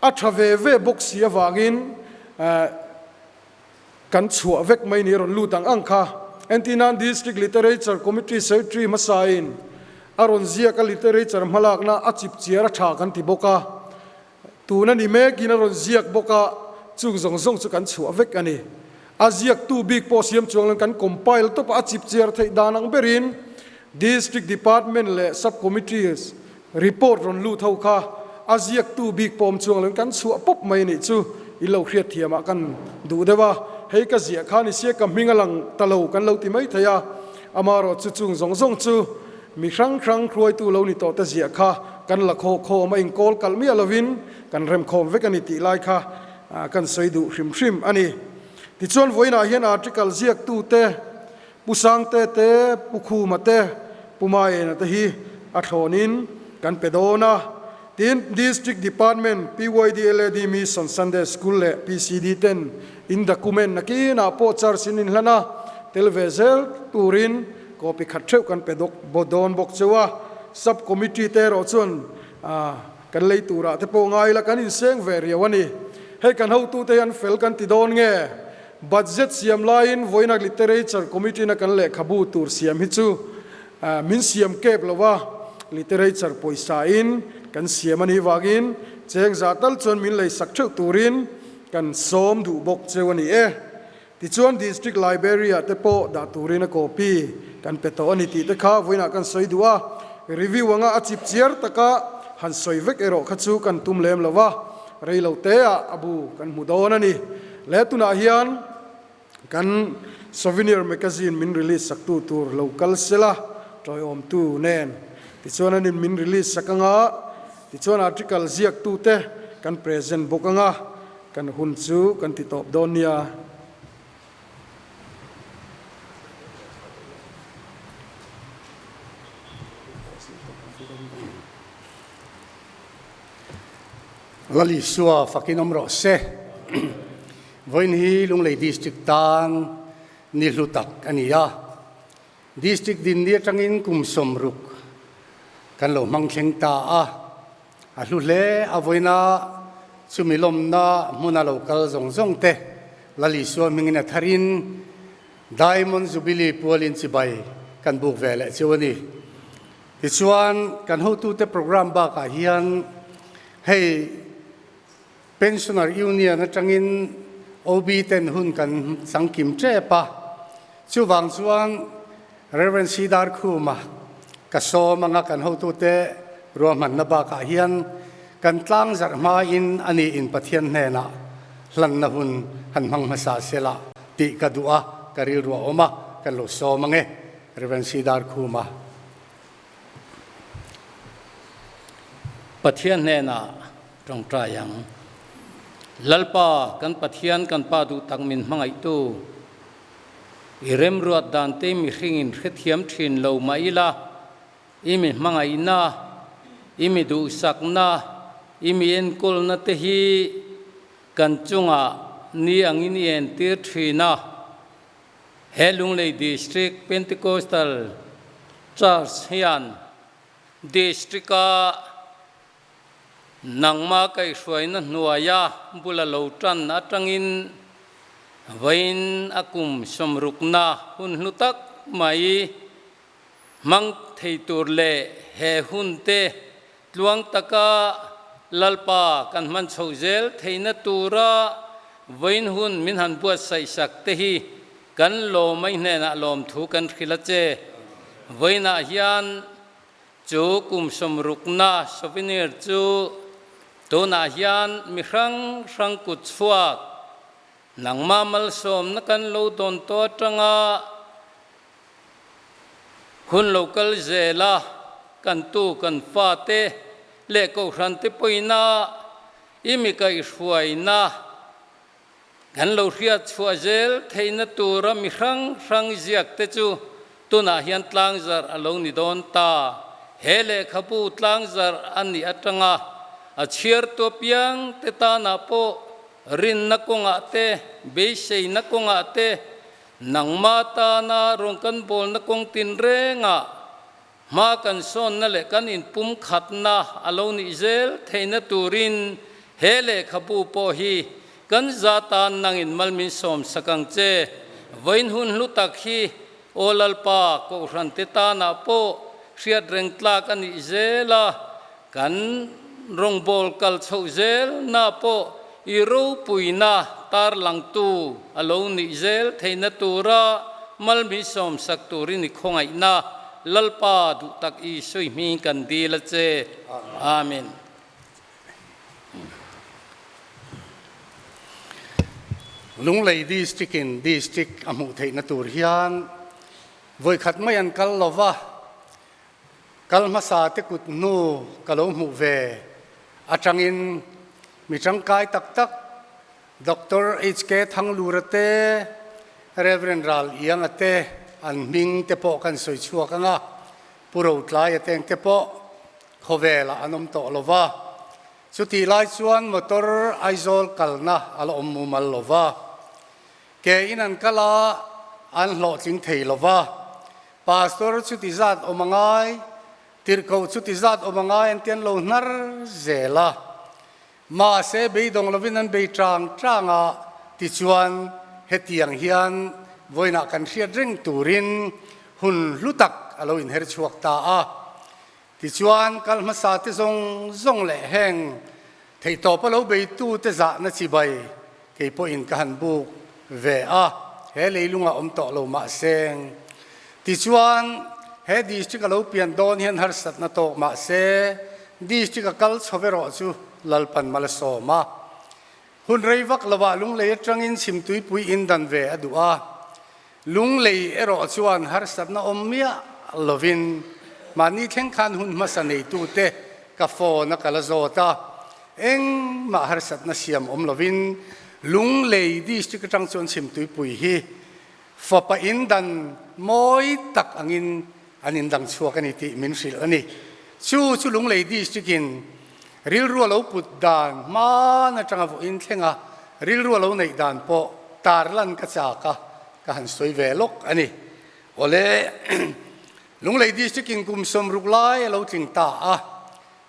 Speaker 4: a tha ve ve bawk si avangin Kan chhuah vek mai ni rawn lut ang ang kha. Entirnan District Literature Committee Secretary hmasain a rawn ziak a literature hmalakna a chip chiar a tha kan ti bawk a. Tuna ni mekin a rawn ziak bawk a, chung zawng zawng chu kan chhuah vek a ni. A ziaktu bik pawh siam chuang loin kan compile tawp a, a chip chiar theih dan ang berin District Department leh Sub Committees Report rawn lut ho kha a ziaktu bik pawm chuang loin kan chhuah pawp mai anih chu in lo hriat thiamah kan duh deuh a, hei ka ziah kha ni sia ka hming a lang ta lo kan lo ti mai thei a, amaherawh chu chung zawng zawng chu mi hrang hrang hruaitu lo ni tawh te ziah kha kan la khaw khawm a inkawl kalh miah lovin kan remkhawm vek a ni tih lai kha kan sawi duh hrim hrim a ni. Tichuan vawiinah hian article ziaktute Pu Sangte te, Pu Khuma te, Pu Maena te hi a thlawnin kan pe dawn a. Tin, District Department, PYD LAD Mission Sunday School leh PCD ten in document nakinah pawh charge in inhlan a, tel ve zel turin copy khat theuh kan pe dawn bawk cheu a. Sub Committee te erawh chuan kan lei turah te pawh ngai ila kan inseng ve riau a ni. Hei kan hotute hi an fel kan ti dawn nge? Budget siam laiin vawiina Literature Committee-na kan lehkhabu tur siam hi chu min siam kep lo a, Literature pawisa-in kan siam a nih vangin cheng zah tal chuan min lei sak theuh turin kan sawm duh bawk cheu a ni e. Tichuan District Library-ah te pawh dah turin a copy kan pe tawh a ni tih te kha vawiinah kan sawi duh a, review anga a chip chiar taka han sawi vek erawh kha chu kan tum lem lo a, rei lo teah a bu kan hmu dawn a ni. Le tunah hian kan Souvenir Magazine min release saktu tur lo kal sela tawiawmtu nen tichuan anin min release sak anga tichuan article ziaktute kan present bawk anga kan hun chu kan ti tawp dawn nia.
Speaker 5: Lalisua fakin awm rawh se. Vawiin hi Lunglei District tan ni hlu tak a ni a. District din ni atangin kum 60 kan lo hmang thleng ta a. A hlu hle a vawiina chumi lawmna hmuna lo kal zawng zawng te Lalisua hmingin a tharin Diamond Jubilee pualin chibai kan buk ve leh cheu a ni. Tichuan, kan hotute programme bakah hian hei Pensioner Union atangin OB ten hun kan changkim tep a, chuvang chuan Rev. Sidar Khuma ka sawm anga kan hotute ruahmanna bakah hian. Kan tlang zarh hmain a ni in Pathian hnenah hlanna hun han hmang hmasa sela tih ka duh a, ka rilru a awm a, kan lo sawm ange. Rev. Sidar Khuma.
Speaker 6: Pathian hnenah tawngtai ang. Lalpa, kan Pathian, kan Pa duh tak min hmangaihtu, i remruat dan te mihringin hrethiam thin lo mah ila, I mi hmangaihna, i mi duhsakna, i mi enkawlna te hi kan chungah ni angin i entir thin a. He Lunglei District Pentecostal Church hian District-a nangmah kaihhruaina hnuaia bula lo tan atangin vawiin a kum sawmrukna hun hlu tak mai Hmang thei tur leh he hun te tluang taka Lalpa kan hman chhoh zel theihna tura vawiin hun min han buatsaih sak te hi kan lawm a i hnenah lawmthu kan hrilh a che. Vawiinah hian chu kum sawmrukna souvenir chu tunah hian mi hrang hrang kut chhuak nangmah malsawmna kan lo dawn tawh atanga Hun lo kal zela kan tu kan fate leh kohhran te pawina i mi kaihhruaina kan lo hriat chhuah zel theihna tura mi hrang hrang ziak te chu tunah hian tlangzarh a lo ni dawn ta. He lehkhabu tlangzarh a nih atanga a chhiartu apiang te tanah pawh rinna kawngah te, beiseina kawngah te, Nangmah tana rawn kan bawlna kawng tinrengah hma kan sawnna leh kan inpumkhatna a lo nih zel theihna turin he lehkhabu pawh hi kan za tan nangin mal min sawm sak ang che. Vawiin hun hlu tak hi Aw Lalpa Kohhran te tanah pawh hriat reng tlak a nih zel a, Kan rawngbâwl kal chhoh zêlna pawh i ropuina târlangtu a lo nih zêl theihna tûra mal min sawmsak tûrin i khawngaihna Lalpa duh tak Isua i hming kan dîl a che. Amen.
Speaker 5: Lunglei District-in District a hmuh theihna tûr hian vawikhat mai an kal lo va, Kal hmasa te kut hnu ka lo hmuh ve atangin mi tangkai tak tak Doctor HK Thanglura te, Rev. Ral Ianga te an hming te pawh kan sawi chhuak ang a, Pu Rotlaia te ang te pawh khawvelah an awm tawh lo va. Chutih lai chuan motor Aizawl kalna a la awm mumal lo va. Ke in an kal a, an hlawhtling thei lo va. Pastor chuti zat awm a ngai, tirhkoh chuti zat awm a ngai an ti an lo hnar zel a. Mahse beidawng lovin an bei tang tang a, tichuan hetiang hian vawiinah kan hriat reng turin hun hlu tak a lo inher chhuak ta a. Tichuan kal hmasa te zawng zawng leh heng theihtawpa lo beitu te zahna chibai kei pawhin ka han buk ve a, he leilungah awm tawh lo mahse. Tichuan he district a lo pian dawn hian harsatna tawk mahse district a kal chho erawh chu Lalpan mal a sawm a. Hun rei vak lovah Lunglei atangin chhimtuipui in dan ve a duh a. Lunglei erawh chuan harsatna awm miah lovin mahni thleng khan hun hmasa neitute ka phone a ka la zawt a, engmah harsatna siam awm lovin Lunglei district atang chuan Chhimtuipui hi fapa in dan mawi tak angin an indang chhuak a ni tih min hrilh a ni. Chu chu Lunglei district in rilru a lo put dan hman atanga vawiin thlenga rilru a lo neih dan pawh tarlan ka chak a, ka han sawi ve lawk a ni. Awle, Lunglei District in kum 60 lai a lo tling ta a,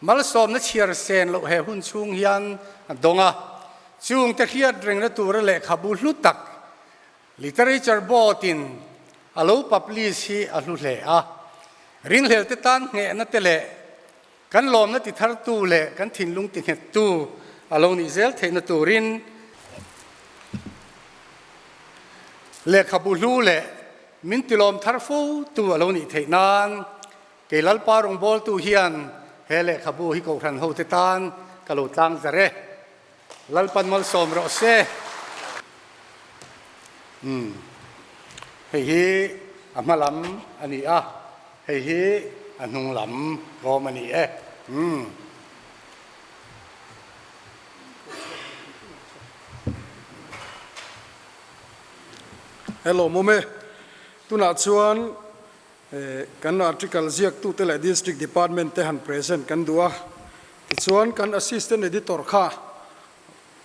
Speaker 5: malsawmna chhiar sen loh he hun chhung hian a dawng a, chungte hriat rengna tura lehkhabu hlu tak Literature Board in a lo publish hi a hlu hle a, ringhlelte tan nghehna te leh Kan lawmna ti thartu leh kan thinlung ti nghettu a lo nih zel theihna turin lehkhabu hlu leh min tilawm thar fotu a lo nih theih nan kei Lalpa rawngbawltu hian he lehkhabu hi Kohhran hote tan ka lo tlang zar e. Lalpan malsawm rawh se. Umm hei hi a hma lam a ni a, hei hi a hnung lam rawm a ni e. Umm.
Speaker 4: Hello mawm e, tunah chuan kan article ziaktute leh district department te han present kan duh a, tichuan kan assistant editor kha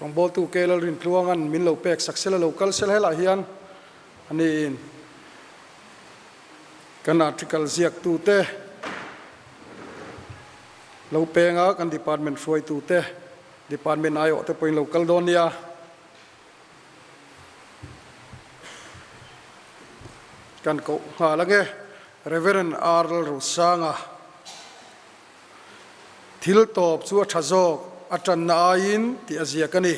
Speaker 4: rawngbawltu K Lalrintluanga'n min lo pek sak sela lo kal sela helaiah hian aniin kan article ziaktute lo peng a, kan department hruaitute department aiawh te pawhin lo kal dawn nia. Kan koh nghal ange Reverend R Lalrosanga thil tawp chu a tha zawk a tanna aiin tih a ziak a ni.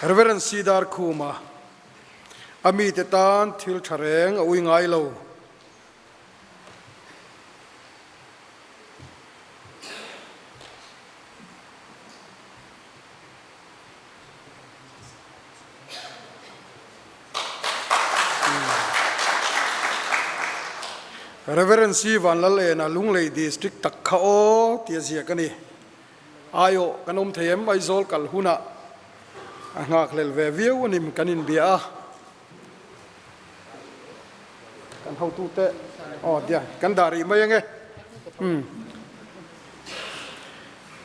Speaker 4: Reverend Sidar Khuma A mite tan thil tha reng a ui ngai lo. Reverend C. Vanlalena Lunglei District tak kha aw tih a ziak a ni. Aiawh kan awm thei em? Aizawl kal hunah a nghakhlel ve viau a nim kan inbia a. Kan hotute aw dia kan dah rih mai ange. Umm.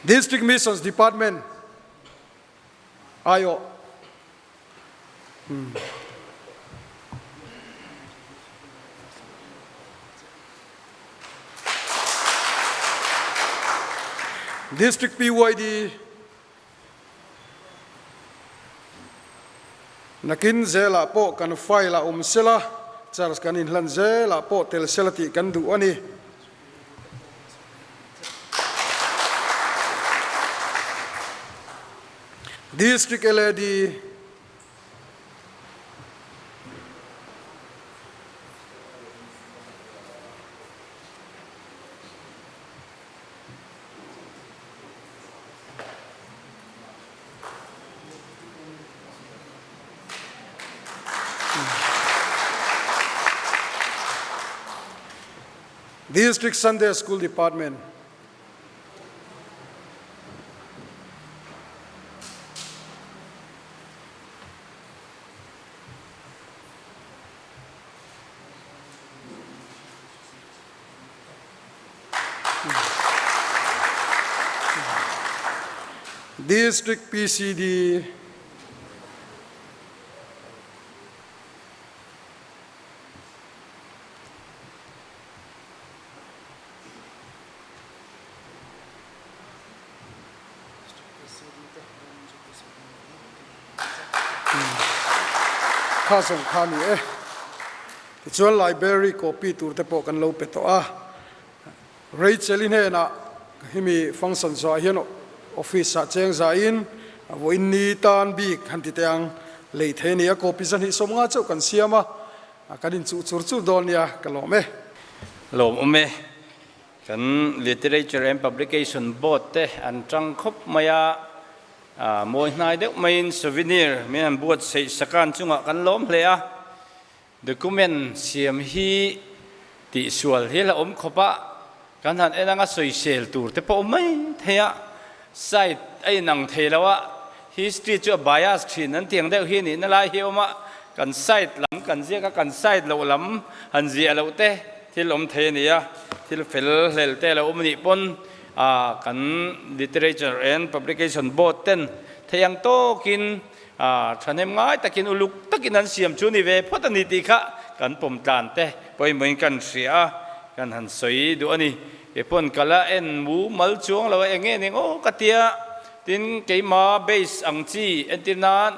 Speaker 4: District Missions Department aiawh. Umm. District PYD Nakin zelah pawh kan file a awm sela, charge kan inhlan zelah pawh tel sela tih kan duh a ni. District LAD. District Sunday School Department. District PCD. Kha zawng kha a ni e. Tichuan library copy tur te pawh kan lo pe tawh a. Rachel-i hnenah hemi function zawhah hian office ah cheng zahin a vawiin ni tan bik han ti teh ang. Lei thei a ni a, copy zahnih 50 chauh kan siam a, kan inchuh chur chur dawn nia ka lawm e.
Speaker 1: Lawm awm e. Kan Literature and Publication Board te an tang khawp mai a, mawi hnai deuh maiin souvenir min han buatsaih sakan chungah kan lawm hle a. Document siam hi tihsual hi la awm khawp a, kan han en anga sawisel tur te pawh awm mai thei a, site a inang thei lo a, history chu a bias thin an tiang deuh hi nihna lai hi a awm a, kan site lam kan ziak a, kan site loh lam han ziah loh te thil awm thei a ni a, thil fel hlel te lo awm a nih pawn kan Literature and Publication Board ten thei ang tawkin A thahnem ngai takin uluk takin an siam chu ni ve phawt a ni tih kha kan pawm tlan te pawimawhin kan hria a, kan han sawi duh a ni. Kei pawn ka la en mu mal chuang lo a, eng nge ning aw ka tia, tin keima base ang chi entir nan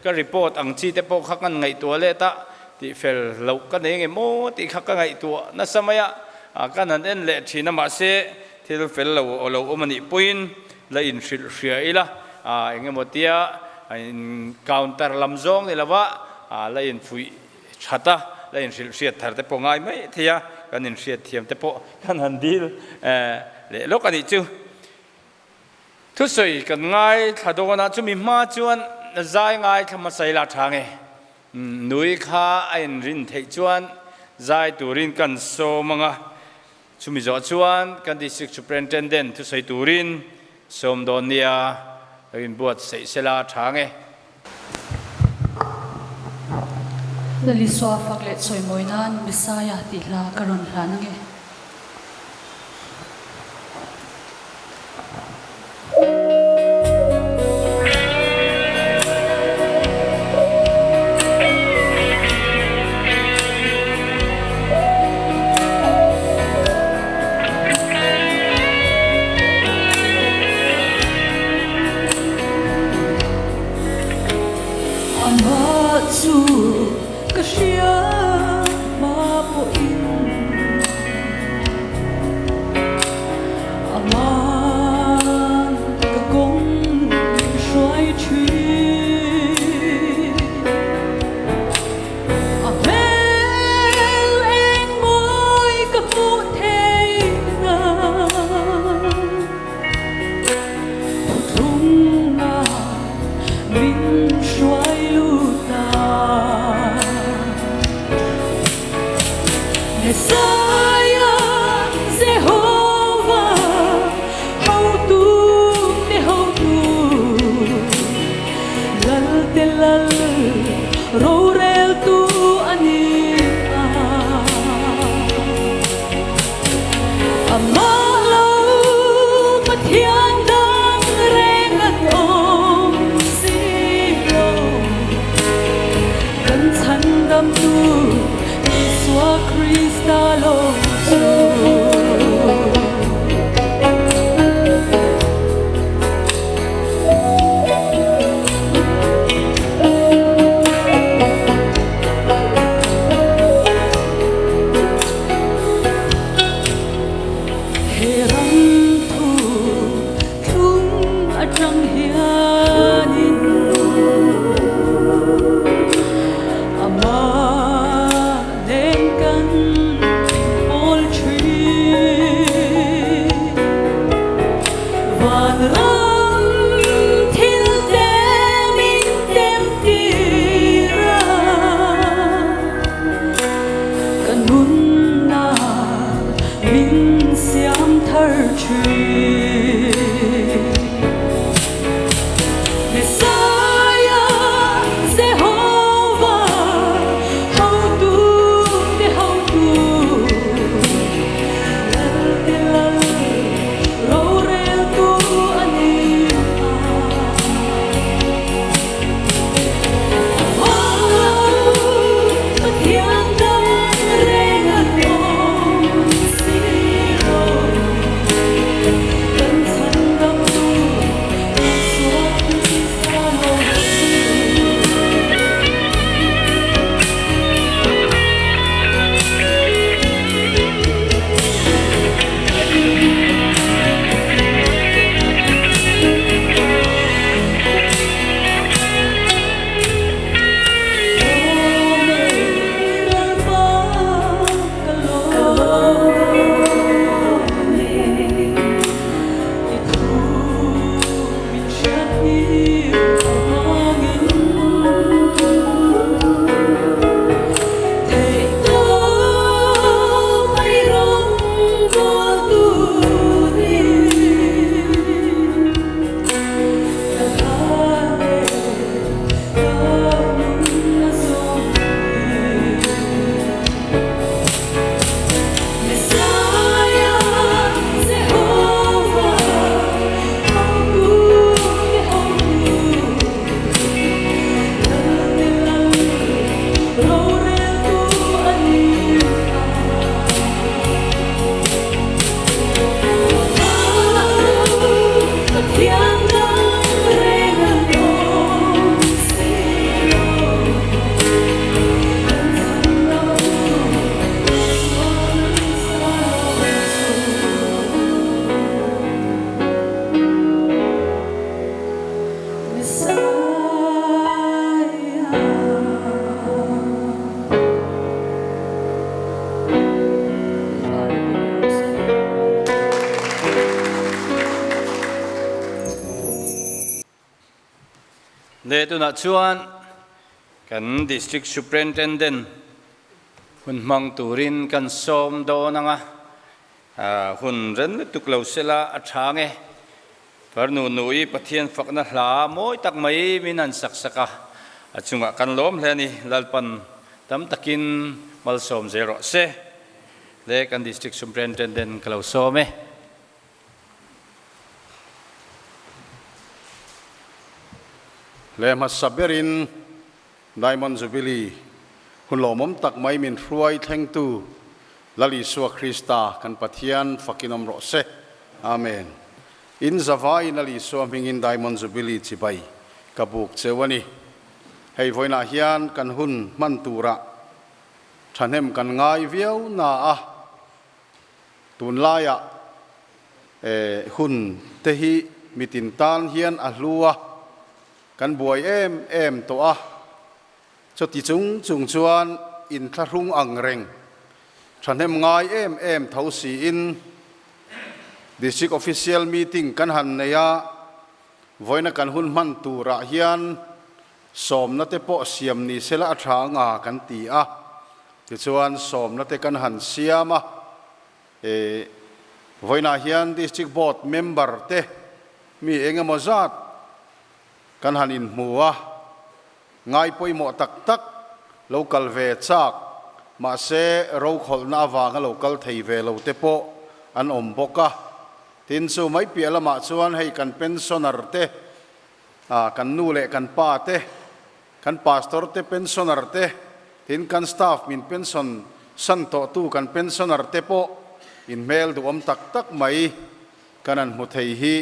Speaker 1: ka report ang chi te pawh kha kan ngaihtuah let a, tih fel loh ka nei nge maw tih kha ka ngaihtuah nasa mai a, kan han en leh thin a mahse thil fel lo aw lo awm a nih pawhin la inhrilh hria ila. eng emaw tia in counter lam zawng ni lova la infuih that a, la inhrilh hriat thar te pawh ngai mai thei a, kan inhriat thiam te pawh kan han dil leh lawk a nih chu. Thusawi kan ngaithla dawn a, chumi hma chuan zai ngaithla hmasa ila tha nge? Nui kha a inrin theih chuan zai turin kan sawm ang a, chumi zawh chuan kan District Superintendent thusawi turin sawm dawn nia lo inbuatsaih sela tha nge?
Speaker 7: Lalisua fak leh chawimawi nan Messiah tih hla ka rawn hlan ange. Amah chu ka hria hma pawhin Aman ka kawng min hruai thin. A hmel eng mawi ka hmuh theihna. Thuthlunga min hruai lut a. Messiah Jehovah hotu te hotu, Lal te Lal roreltu a ni a. Amah lo Pathian dang reng an awm si lo. Kan chhandamtu Isua Krista lo chu. He ram thu thlung atang hianin Amah.
Speaker 1: Le tunah chuan kan District Superintendent hun hmang turin kan sawm dawn ang a, hun ren lutuk lo sela a tha nge. Farnu nui Pathian fakna hla mawi tak mai min han sak sak a, a chungah kan lawm hle a ni. Lalpan tam takin malsawm zel rawh se. Le kan District Superintendent ka lo sawm e.
Speaker 8: Le hmasa berin Diamond Jubilee hun lawmawm tak mai min hruai thlengtu Lal Isua Krista kan Pathian fakin awm rawh se. Amen. In zavaiin Lal Isua hmingin Diamond Jubilee chibai ka buk cheu a ni. Hei vawiinah hian kan hun hman turah thahnem kan ngai viau na a, Tunlaiah hun te hi mitin tan hian a hlu a, kan buai em em tawh a, chuti chung chung chuan inthlahrung ang reng thahnem ngai em em tho siin District Official Meeting kan han nei a, vawiina kan hun hman turah hian sawmna te pawh siam ni sela a tha anga kan ti a. Tichuan sawmna te kan han siam a, e vawiinah hian District Board member te mi eng emaw zat kan han inhmu a, ngai pawimawh tak tak lo kal ve chak mahse rokhawlhna avanga lo kal thei ve lo te pawh an awm bawk a. Tin chu mai piah lamah chuan hei kan pensioner te, kan nu leh kan pa te, Kan pastor te pensioner te, tin kan staff min pension san tawhtu kan pensioner te pawh in hmel duhawm tak tak mai kan han hmu thei hi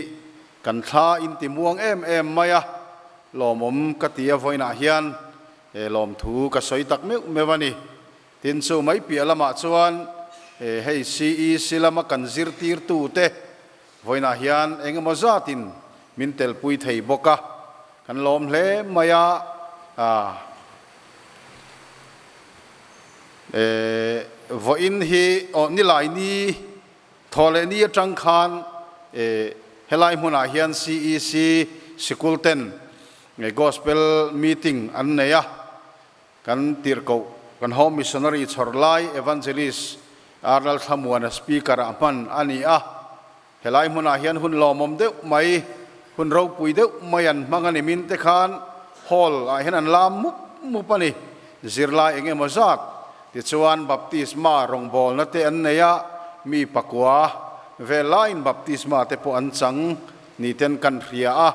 Speaker 8: kan thla in ti muang em em mai a, lawmawm ka ti a vawiinah hian he lawmthu ka sawi tak meuh meuh a ni. Tin chu mai piah lamah chuan hei CEC lama kan zirtirtu te Vawiinah hian eng emaw zatin min telpui thei bawk a, kan lawm hle mai a, e vawiin hi aw nilai ni thaw leh ni atang khan e helai hmunah hian CEC sikul ten Gospel meeting an nei a, Kan tirhkoh, kan Home Missionary chhawr lai Evangelist Arnold Thlamuana Speaker ah hman a ni a. Helai hmunah hian hun lawmawm deuh mai, hun ropui deuh mai an hmang a ni. Min te khan Hall ah hian an lam mup mup a ni. Zirlai eng emaw zat tichuan Baptisma rawngbawlna te an nei a, mi pakua vel laiin Baptisma te pawh an chang ni ten kan hria a.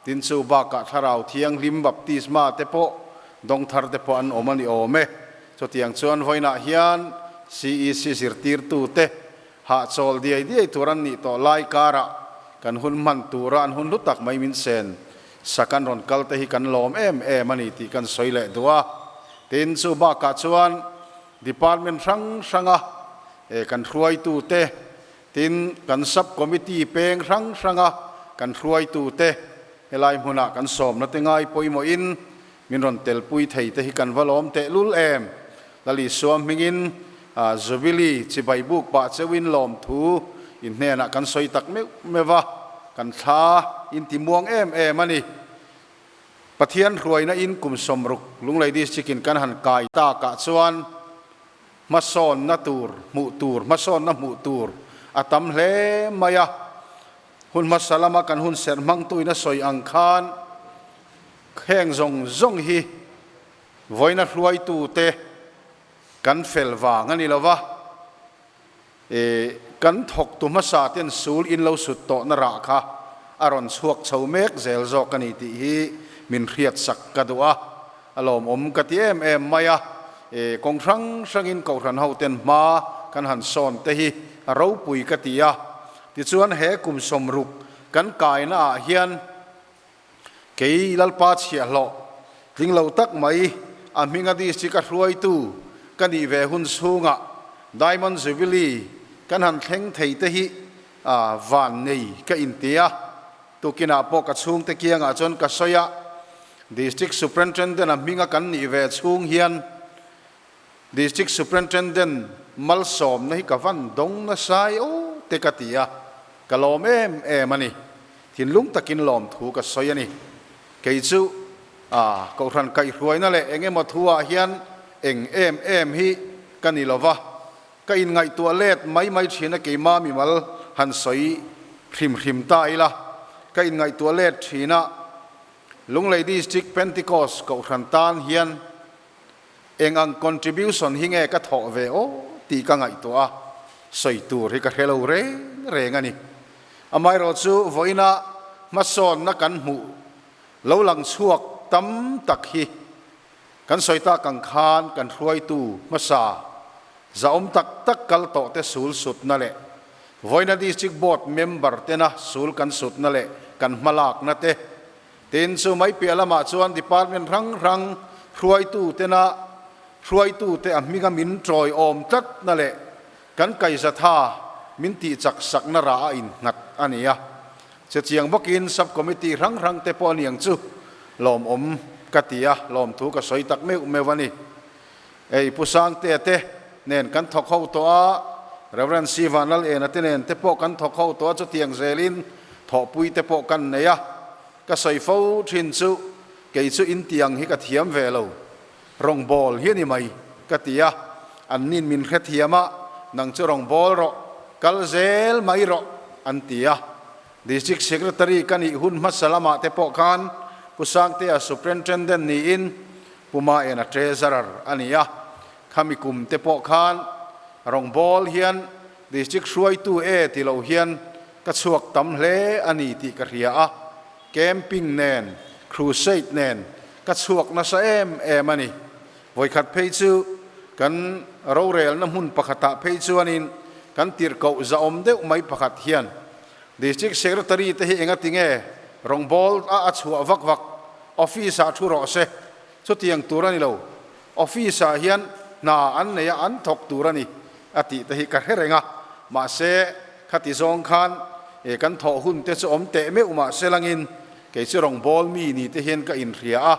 Speaker 8: Tin chu bakah Thlarau Thianghlim Baptisma te pawh Dawngthar te pawh an awm a ni awm e. Chutiang chuan vawiinah hian CEC zirtirtute hahchawl diai diai tur an nih tawh lai karah kan hun hman tura an hun hlu tak mai min sen sak an rawn kal te hi kan lawm em em a ni tih kan sawi leh duh a. Tin, chu bakah chuan department hrang hranga kan hruaitute, tin kan sub committee peng hrang hranga kan hruaitute helai hmunah kan sawmna te ngai pawimawhin Min rawn telpui thei te hi kan va lawm teh lul em? Lal Isua hmingin Jubilee chibai buk pah cheuhin lawmthu in hnenah kan sawi tak meuh meuh a, kan thla in ti muang em em a ni. Pathian hruaina in kum 60 Lunglei District in kan han kai takah chuan hmasawnna tur hmuh tur hmasawnna hmuh tur a tam hle mai a. Hun hmasa lama kan hun serh hmangtuin a sawi ang khan Heng zawng zawng hi vawiina hruaitute kan fel vang a ni lo va, kan thawktu hmasa ten sul in lo sut tawhna rah kha a rawn chhuak chho mek zel zawk a ni tih hi min hriatsak ka duh a, a lawmawm ka ti em em mai a. Kawng hrang hrangin Kohhran hoten hma kan han sawn te hi a ropui ka ti a, tichuan he kum 60 kan kaina ah hian Kei Lalpa chhiahhlawh tling lo tak mai a hminga district a hruaitu ka nih ve hun chhungah Diamond Jubilee kan han thleng thei te hi van nei ka inti a. Tukinah pawh ka chhungte kiangah chuan ka sawi a, District Superintendent a hminga kan nih ve chhung hian District Superintendent malsawmna hi ka van dawng nasai aw te ka ti a, ka lawm em em a ni. Thinlung takin lawmthu ka sawi a ni. Kei chu A, Kohhran kaihhruaina leh eng emaw thu ah hian eng em em hi ka ni lova, ka inngaihtuah let mai mai thin a keima mimal han sawi hrim hrim ta ila, ka inngaihtuah let thin a, Lunglei District Pentecost Kohhran tan hian eng ang contribution hi nge ka thawh ve aw tih ka ngaihtuah a, sawi tur hi ka hre lo reng reng a ni. Amaherawhchu vawiina hmasawnna kan hmuh lo lang chhuak tam tak hi kan sawi tak ang khan kan hruaitu hmasa zahawm tak tak kal tawh te sul sutna leh vawiina District Board member tena sul kan sutna leh kan hmalakna te tin chu mai piah lamah chuan department hrang hrang hruaitu tena hruaitu te a hminga min tawiawm tlatna leh kan kaizatha min tihchak sakna rah a innghat a ni a. Che chiang bawkin Sub Committee hrang hrang te pawh aniang chu lawmawm ka ti a, lawmthu ka sawi tak meuh meuh a ni. Ei Pu Sangtea te nen kan thawk ho tawh a, Rev. C Vanlalena te nen te pawh kan thawk ho tawh a, chutiang zelin thawhpui te pawh kan nei a, ka sawi fo thin chu kei chu intiang hi ka thiam ve lo, rawngbawl hi a ni mai ka ti a, an nin min hrethiam a, nang chu rawngbawl rawh, kal zel mai rawh an ti a. District Secretary ka nih hun hmasa lamah te pawh khan Pu Sangtea Superintendent niin Pu Maena Treasurer a ni a, khami kum te pawh khan rawngbawl hian District hruaitu e ti lo hian ka chhuak tam hle a ni tih ka hria a, Camping nen, crusade nen ka chhuak nasa em em a ni. Vawikhat phei chu kan rorelna hmun pakhatah phei chuanin kan tirhkoh zahawm deuh mai pakhat hian District Secretary te hi enga tinge rawngbawl a a chhuah vak vak, office ah thu rawh se, chutiang tur a ni lo, office ah hian hna an nei a an thawk tur a ni a tih te hi ka hre reng a, mahse khati zawng khan kan thawh hun te chu awm teh meuh mahse langin Kei chu rawngbâwl mi ni te hian ka inhria a,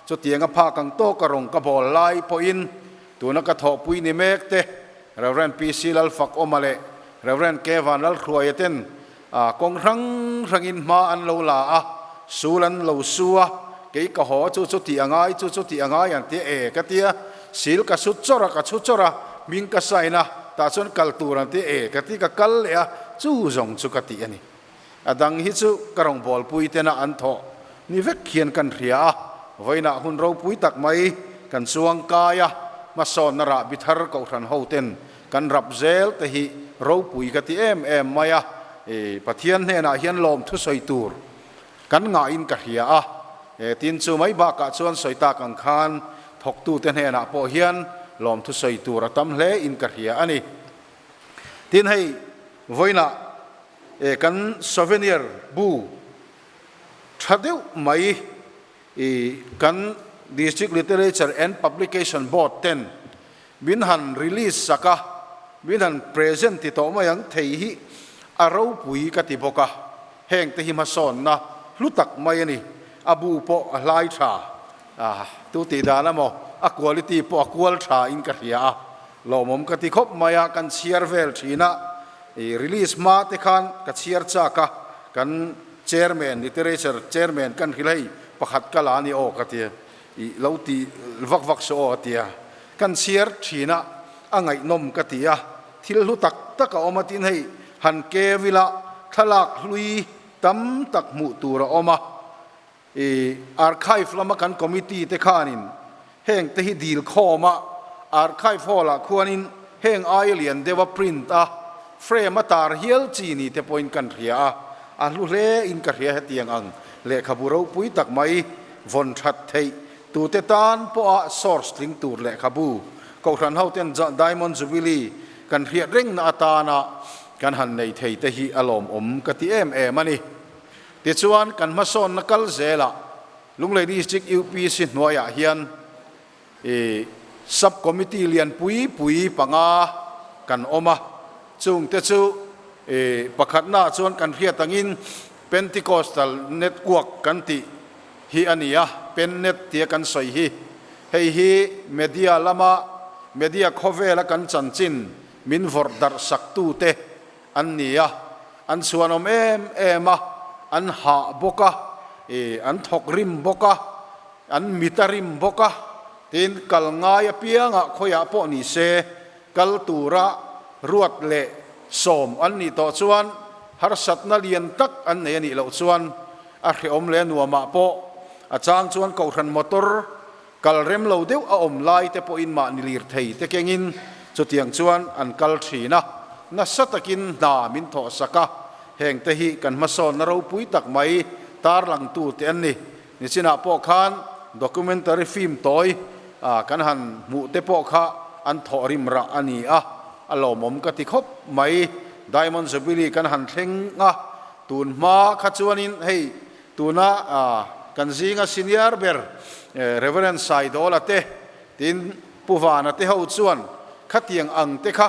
Speaker 8: chutianga phak ang tawka rawng ka bâwl lai pawhin tuna ka thawhpui ni mek te, Rev. PC Lalfakawma leh Rev. K Vanlalhruaia ten kawng hrang hrangin hma an lo la a, sul an lo su a, kei ka haw chu chu tih a ngai, chu chu tih a ngai an ti a, e ka ti a, sil ka su chawrh a, ka chhu chawrh a, hming ka sign a, tah chuan kal tur an ti a, e ka ti, ka kal leh a, chu zawng chu ka tih a ni. A dang hi chu ka rawngbawlpui tena an thawh ni vek hian kan hria a, vawiinah hun ropui tak mai kan chuang kai a, hmasawnna rahbi thar kohhran ho ten kan rap zel te hi ropui ka ti em em mai a, Pathian hnenah hian lawm thusawi tur kan ngahin ka hria a, tin chu mai bakah chuan sawi tak ang khan thawktute hnenah pawh hian lawm thusawi tur a tam hle in ka hria a ni. Tin hei vawiinah E kan souvenir bu tha deuh mai i kan District Literature and Publication Board ten min han release sak a, min han present ti tawh mai ang thei hi a ropui ka ti bawk a, heng te hi hmasawnna hlu tak mai a ni. A bu pawh a hlai tha a, tu tih dan emaw a quality pawh a kual tha in ka hria a, lawmawm ka ti khawp mai a, kan chhiar vel thin a. I release hma te khan ka chhiar chak a, kan chairman, literature chairman kan hrilh hei pakhat ka la a ni aw ka tia, i lo ti vak vak suh aw a tia. Kan chhiar thin a, a ngaihnawm ka ti a, thil hlu tak tak a awm a tin hei han keu ila thlalak hlui tam tak hmuh tur a awm a, I archive lama kan committee te khanin heng te hi dil khawm a, archive hall ah khuanin heng aia lian deuha print a, frame a tar hial chi ni te pawhin kan hria a, a hlu hle in ka hria hetiang ang lehkhabu ropui tak mai vawn that theih tute tan pawha source tling tur lehkhabu Kohhran ho ten Diamond Jubilee kan hriat rengna atana kan han nei thei te hi a lawmawm ka ti em em a ni. Tichuan, kan hmasawnna kal zelah Lunglei District UPC hnuaiah hian i Sub Committee lian pui pui panga kan awm a, chungte chu i pakhatnaah chuan kan hriat angin Pentecostal Network kan tih hi a ni a, Pennet tia kan sawi hi. Hei hi media lama media khawvela kan chanchin min vawrh darh saktute an ni a, an chhuanawm em em a, an hah bawk a, ih an thawk rim bawk a. An mit a rim bawk a, tin kal ngai apiangah khawiah pawh ni se kal tura ruat leh sawm an nih tawh chuan harsatna lian tak an nei a nih loh chuan a hrehawm leh a nuamah pawh a chang chuan kohhran motor kal rem lo deuh a awm lai te pawhin mahni lirthei te kengin chutiang chuan an kal thin a, nasa takin hna min thawhsak a, heng te hi kan hmasawnna ropui tak mai tarlangtu te an ni. Nichinah pawh khan documentary film tawi kan han hmuh te pawh kha an thawh rim rah a ni a, a lawmawm ka ti khawp mai. Diamond Jubilee kan han thleng a, tun hma kha chuanin hei tuna kan zinga senior ber Reverend Saidawla te tin Pu Vana te ho chuan khatiang ang te kha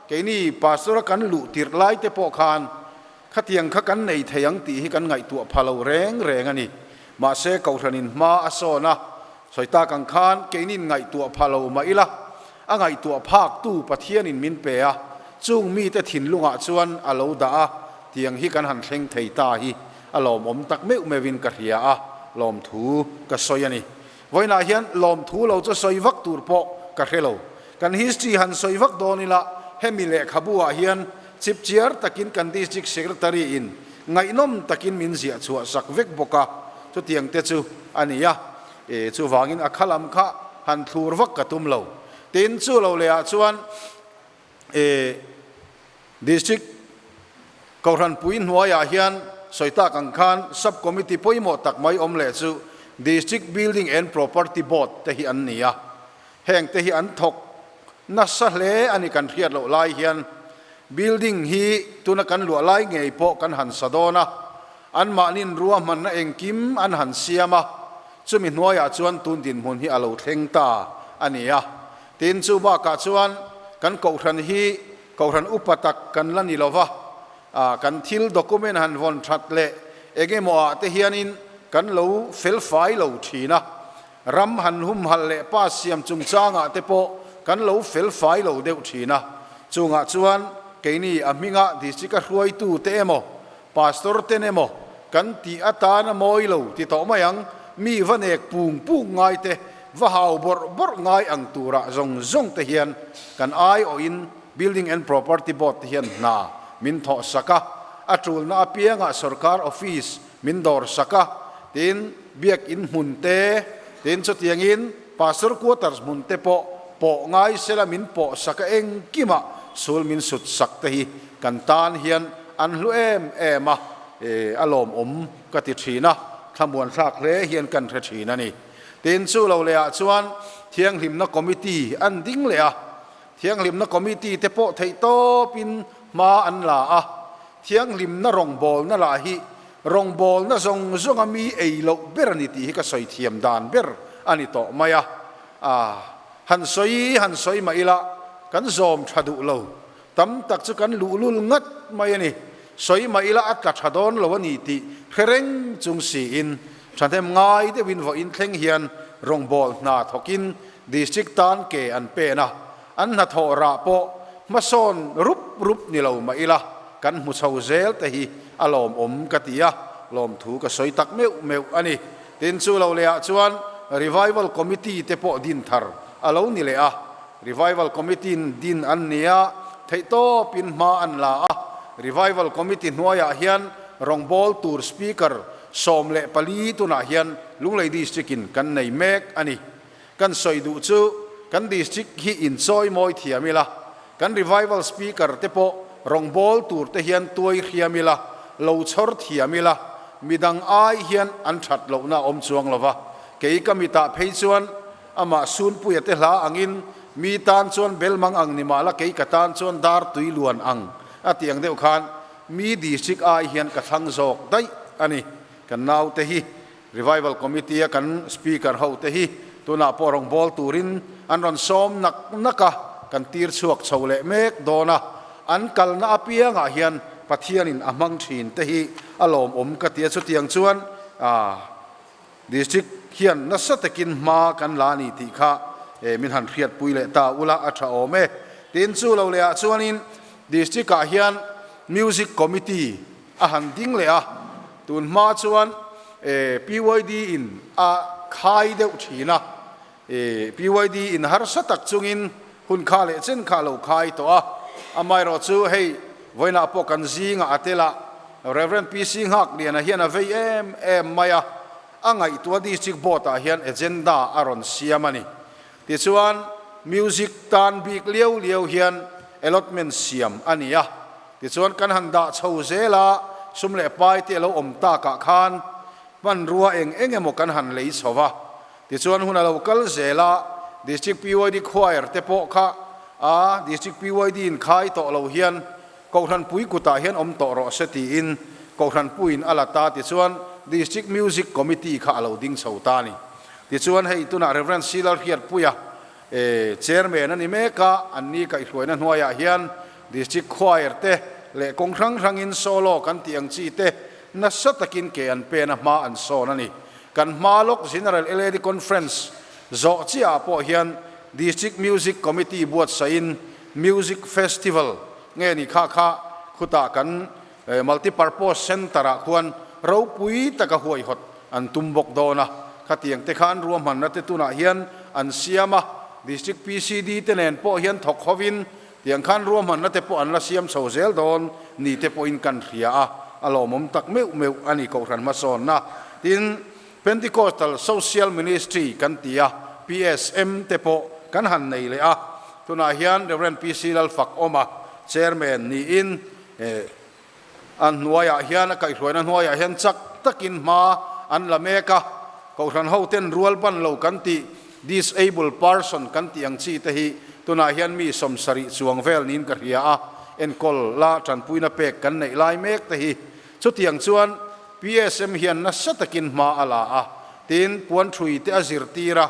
Speaker 8: keini pastor a kan luh tirh lai te pawh khan Khatiang kha kan nei thei ang tih hi kan ngaihtuah pha lo reng reng a ni. Mahse, Kohhranin hma a sawn a, sawi tak ang khan keinin ngaihtuah pha lo mah ila, a ngaihtuah phaktu Pathianin min pe a, chung mite thinlungah chuan a lo dah a, tiang hi kan han thleng thei ta hi a lawmawm tak meuh meuhin ka hria a, lawmthu ka sawi a ni. Vawiinah hian lawmthu lo chu sawi vak tur pawh ka hre lo. Kan history han sawi vak dawn ila, hemi lehkhabu ah hian chipchiar takin kan District Secretary in ngaihnawm takin min ziah chhuah sak vek bawk a, chutiang te chu a ni a. E, chuvangin a khalam kha han thlur vak ka tum lo. Tin, chu lo leh ah chuan e, District Kohhranpui hnuaiah hian sawi tak ang khan Sub Committee pawimawh tak mai awm leh chu District Building and Property Board te hi an ni a. Heng te hi an thawk nasa hle a ni kan hriat loh lai hian building hi tuna kan luah lai ngei pawh kan han sa dawn a, anmahnin ruahmanna engkim an han siam a, chumi hnuaiah chuan tun dinhmun hi a lo thleng ta a ni a. Tin, chu bakah chuan kan kohhran hi kohhran upa tak kan la ni lova, kan thil document han vawn that leh eng emaw ah te hianin kan lo felfai lo thin a, Ram han humhalh leh pa siam chungchangah te pawh kan lo felfai lo deuh thin a, chungah chuan keini a hminga district-a hruaitu te emaw, pastor ten emaw kan tih atana mawi lo ti tawh mai ang, mi va nek pung pung ngai te, va hau bawrh bawrh ngai ang turah zawng zawng te hian kan aiawhin Building and Property Board te hian hna min thawh sak a, a tulna apiangah sorkar office min dawr sak a, tin biakin hmun te, tin chutiangin Pastor Quarters hmun te pawh pawh ngai sela min pawh sak a engkimah sul min sut sak te hi kan tan hian an hlu em em a, a lawmawm ka ti thin a, thlamuan thlak hle hian kan hre thin a ni. Tin chu lo lehah chuan Thianghlimna Committee an ding leh a, Thianghlimna Committee te pawh theihtawpin hma an la a, Thianghlimna rawngbawlna lah hi rawngbawlna zawng zawnga mi ei loh ber a ni tih hi ka sawi thiam dan ber a ni tawh mai a. A han sawi han sawi mah ila kan zawm tha duh lo tam tak chu kan luhlul ngat mai a ni. Sawi mah ila a tla tha dawn lo a ni tih hre reng chung siin thahnem ngai deuhin vawiin thleng hian rawngbâwl hna thawkin District tan ke an pen a, an hnathawh rah pawh hmasawn rup rup ni lo mah ila kan hmu chho zel te hi a lawmawm ka ti a, lawmthu ka sawi tak meuh meuh a ni. Tin, chu lo lehah chuan Revival Committee te pawh din thar a lo ni leh a, Revival Committee in din an ni a, theihtawpin hma an la a, Revival Committee hnuaiah hian rawngbâwl tur Speaker 14 tunah hian Lunglei District in kan nei mek a ni. Kan sawi duh chu kan district hi inchawi mawi thiam ila, kan revival speaker te pawh rawngbâwl tur te hian tuai hriam ila, lo chhawr thiam ila, midang ai hian an that lohna a awm chuang lo va. Kei ka mitah phei chuan amah Sunpuia te hla angin mi tan chuan belmang ang ni mahla kei ka tan chuan dar tui luan ang a tih ang deuh khan mi district ai hian ka thlang zawk daih a ni. Kan naute hi Revival Committee a kan Speaker ho te hi tunah pawh rawngbâwl turin an rawn sawm nak nak a, kan tir chhuak chho leh mek dawn a, an kalna apiangah hian Pathianin a hmang thin te hi a lawmawm ka ti a, chutiang chuan District hian nasa takin hma kan la a ni tih kha min han hriatpui leh ta ula a tha awm e. Tin, chu lo lehah chuanin District-ah hian Music Committee a han ding leh a, tun hma chuan PYD in a khai deuh thin a, PYD in harsa tak chungin hun kha leh chen kha a lo khai tawh a, amaherawh chu hei vawiinah pawh kan zingah a tel a, Rev. PC Nghakliana hian a vei em em mai a, a ngaihtuah District Board ah hian agenda a rawn siam a ni. Tichuan music tan bik liau liau hian allotment siam a ni a, tichuan kan han dah chho zel a, sum leh pai te a lo awm takah khan hmanrua eng eng emaw kan han lei chho va, Tichuan hun a lo kal zel a, District PYD Choir te pawh kha a District PYD in khai tawh lo hian Kohhran pui kutah hian awm tawh rawh se tiin Kohhran puiin a la ta tichuan District Music Committee kha a lo ding chho ta a ni. Tichuan hei tunah Rev. Silal Hriatpuia Chairman a ni mek a, anni kaihhruaina hnuaiah hian District Choir te leh kawng hrang hrangin solo kan tih ang chi te nasa takin ke an pen a hma an sawn a ni. Kan hma lawk General LAD Conference zawh chiahah pawh hian District Music Committee buatsaihin Music Festival nge ni kha kha khutah kan Multipurpose Centre-ah khuan ropui taka huaihawt an tum bawk dawn a. Khatiang te khan ruahmanna te tunah hian an siam a, District PCD te nen pawh hian thawk hovin Tiang khan ruahmanna te pawh an la siam chho zel dawn ni te pawhin kan hria a, a lawmawm tak meuh meuh a ni Kohhran hmasawnna. Tin, Pentecostal Social Ministry kan ti a, PSM te pawh kan han nei leh a, tunah hian Rev. PC Lalfakawma Chairman niin A hnuaiah hian a kaihhruaina hnuaiah hian chak takin hma an la mek a, Kohhran hoten rual ban lo kan tih, disable person kan tih ang chi te hi tunah hian mi 70 chuang vel niin ka hria a, enkawl la tanpuina pek kan neih lai mek te hi. Chutiang chuan PSM hian nasa takin hma a la a, tin puanthui te a zirtir a,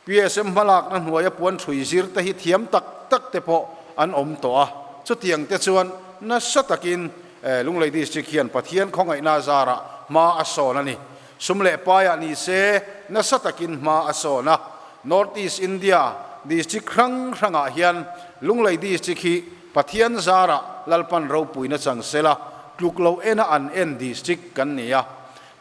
Speaker 8: PSM hmalakna hnuaia puan hrui zir te hi thiam tak tak te pawh an awm tawh a, chutiang te chuan nasa takin Lunglei District hian Pathian khawngaihna zarah hma a sawn a ni. Sum leh paiah ni se nasa takin hma a sawn a, North East India District hrang hrangah hian Lunglei District hi Pathian zarah Lalpan ropuina chang sela tluk lo ena an en District kan ni a.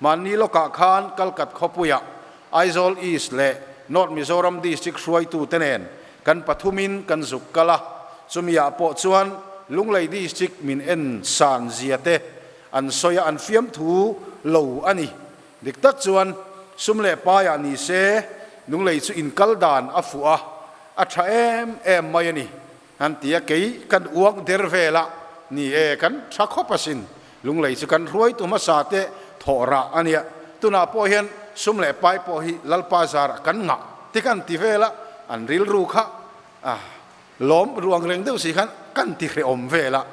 Speaker 8: Mahni lawkah khan Kalkat khawpuiah Aizawl East leh North Mizoram District hruaitute nen kan pathumin kan zuk kal a, chumiah pawh chuan Lunglei District min en san zia te an sawi a, an fiamthu lo a ni. Dik tak chuan sum leh paiah ni se Lunglei chu inkal dan a fuh a, a tha em em mai a ni. An ti a, kei kan uang der vel a, ni e, kan tha khawp asin, Lunglei chu kan hruaitu hmasa te thawh rah a nia, tunah pawh hian sum leh pai pawh hi Lalpa zarah kan ngah ti kan ti vel a, an rilru kha a lawm ruang reng deuh si khan kan ti hrehawm vel a,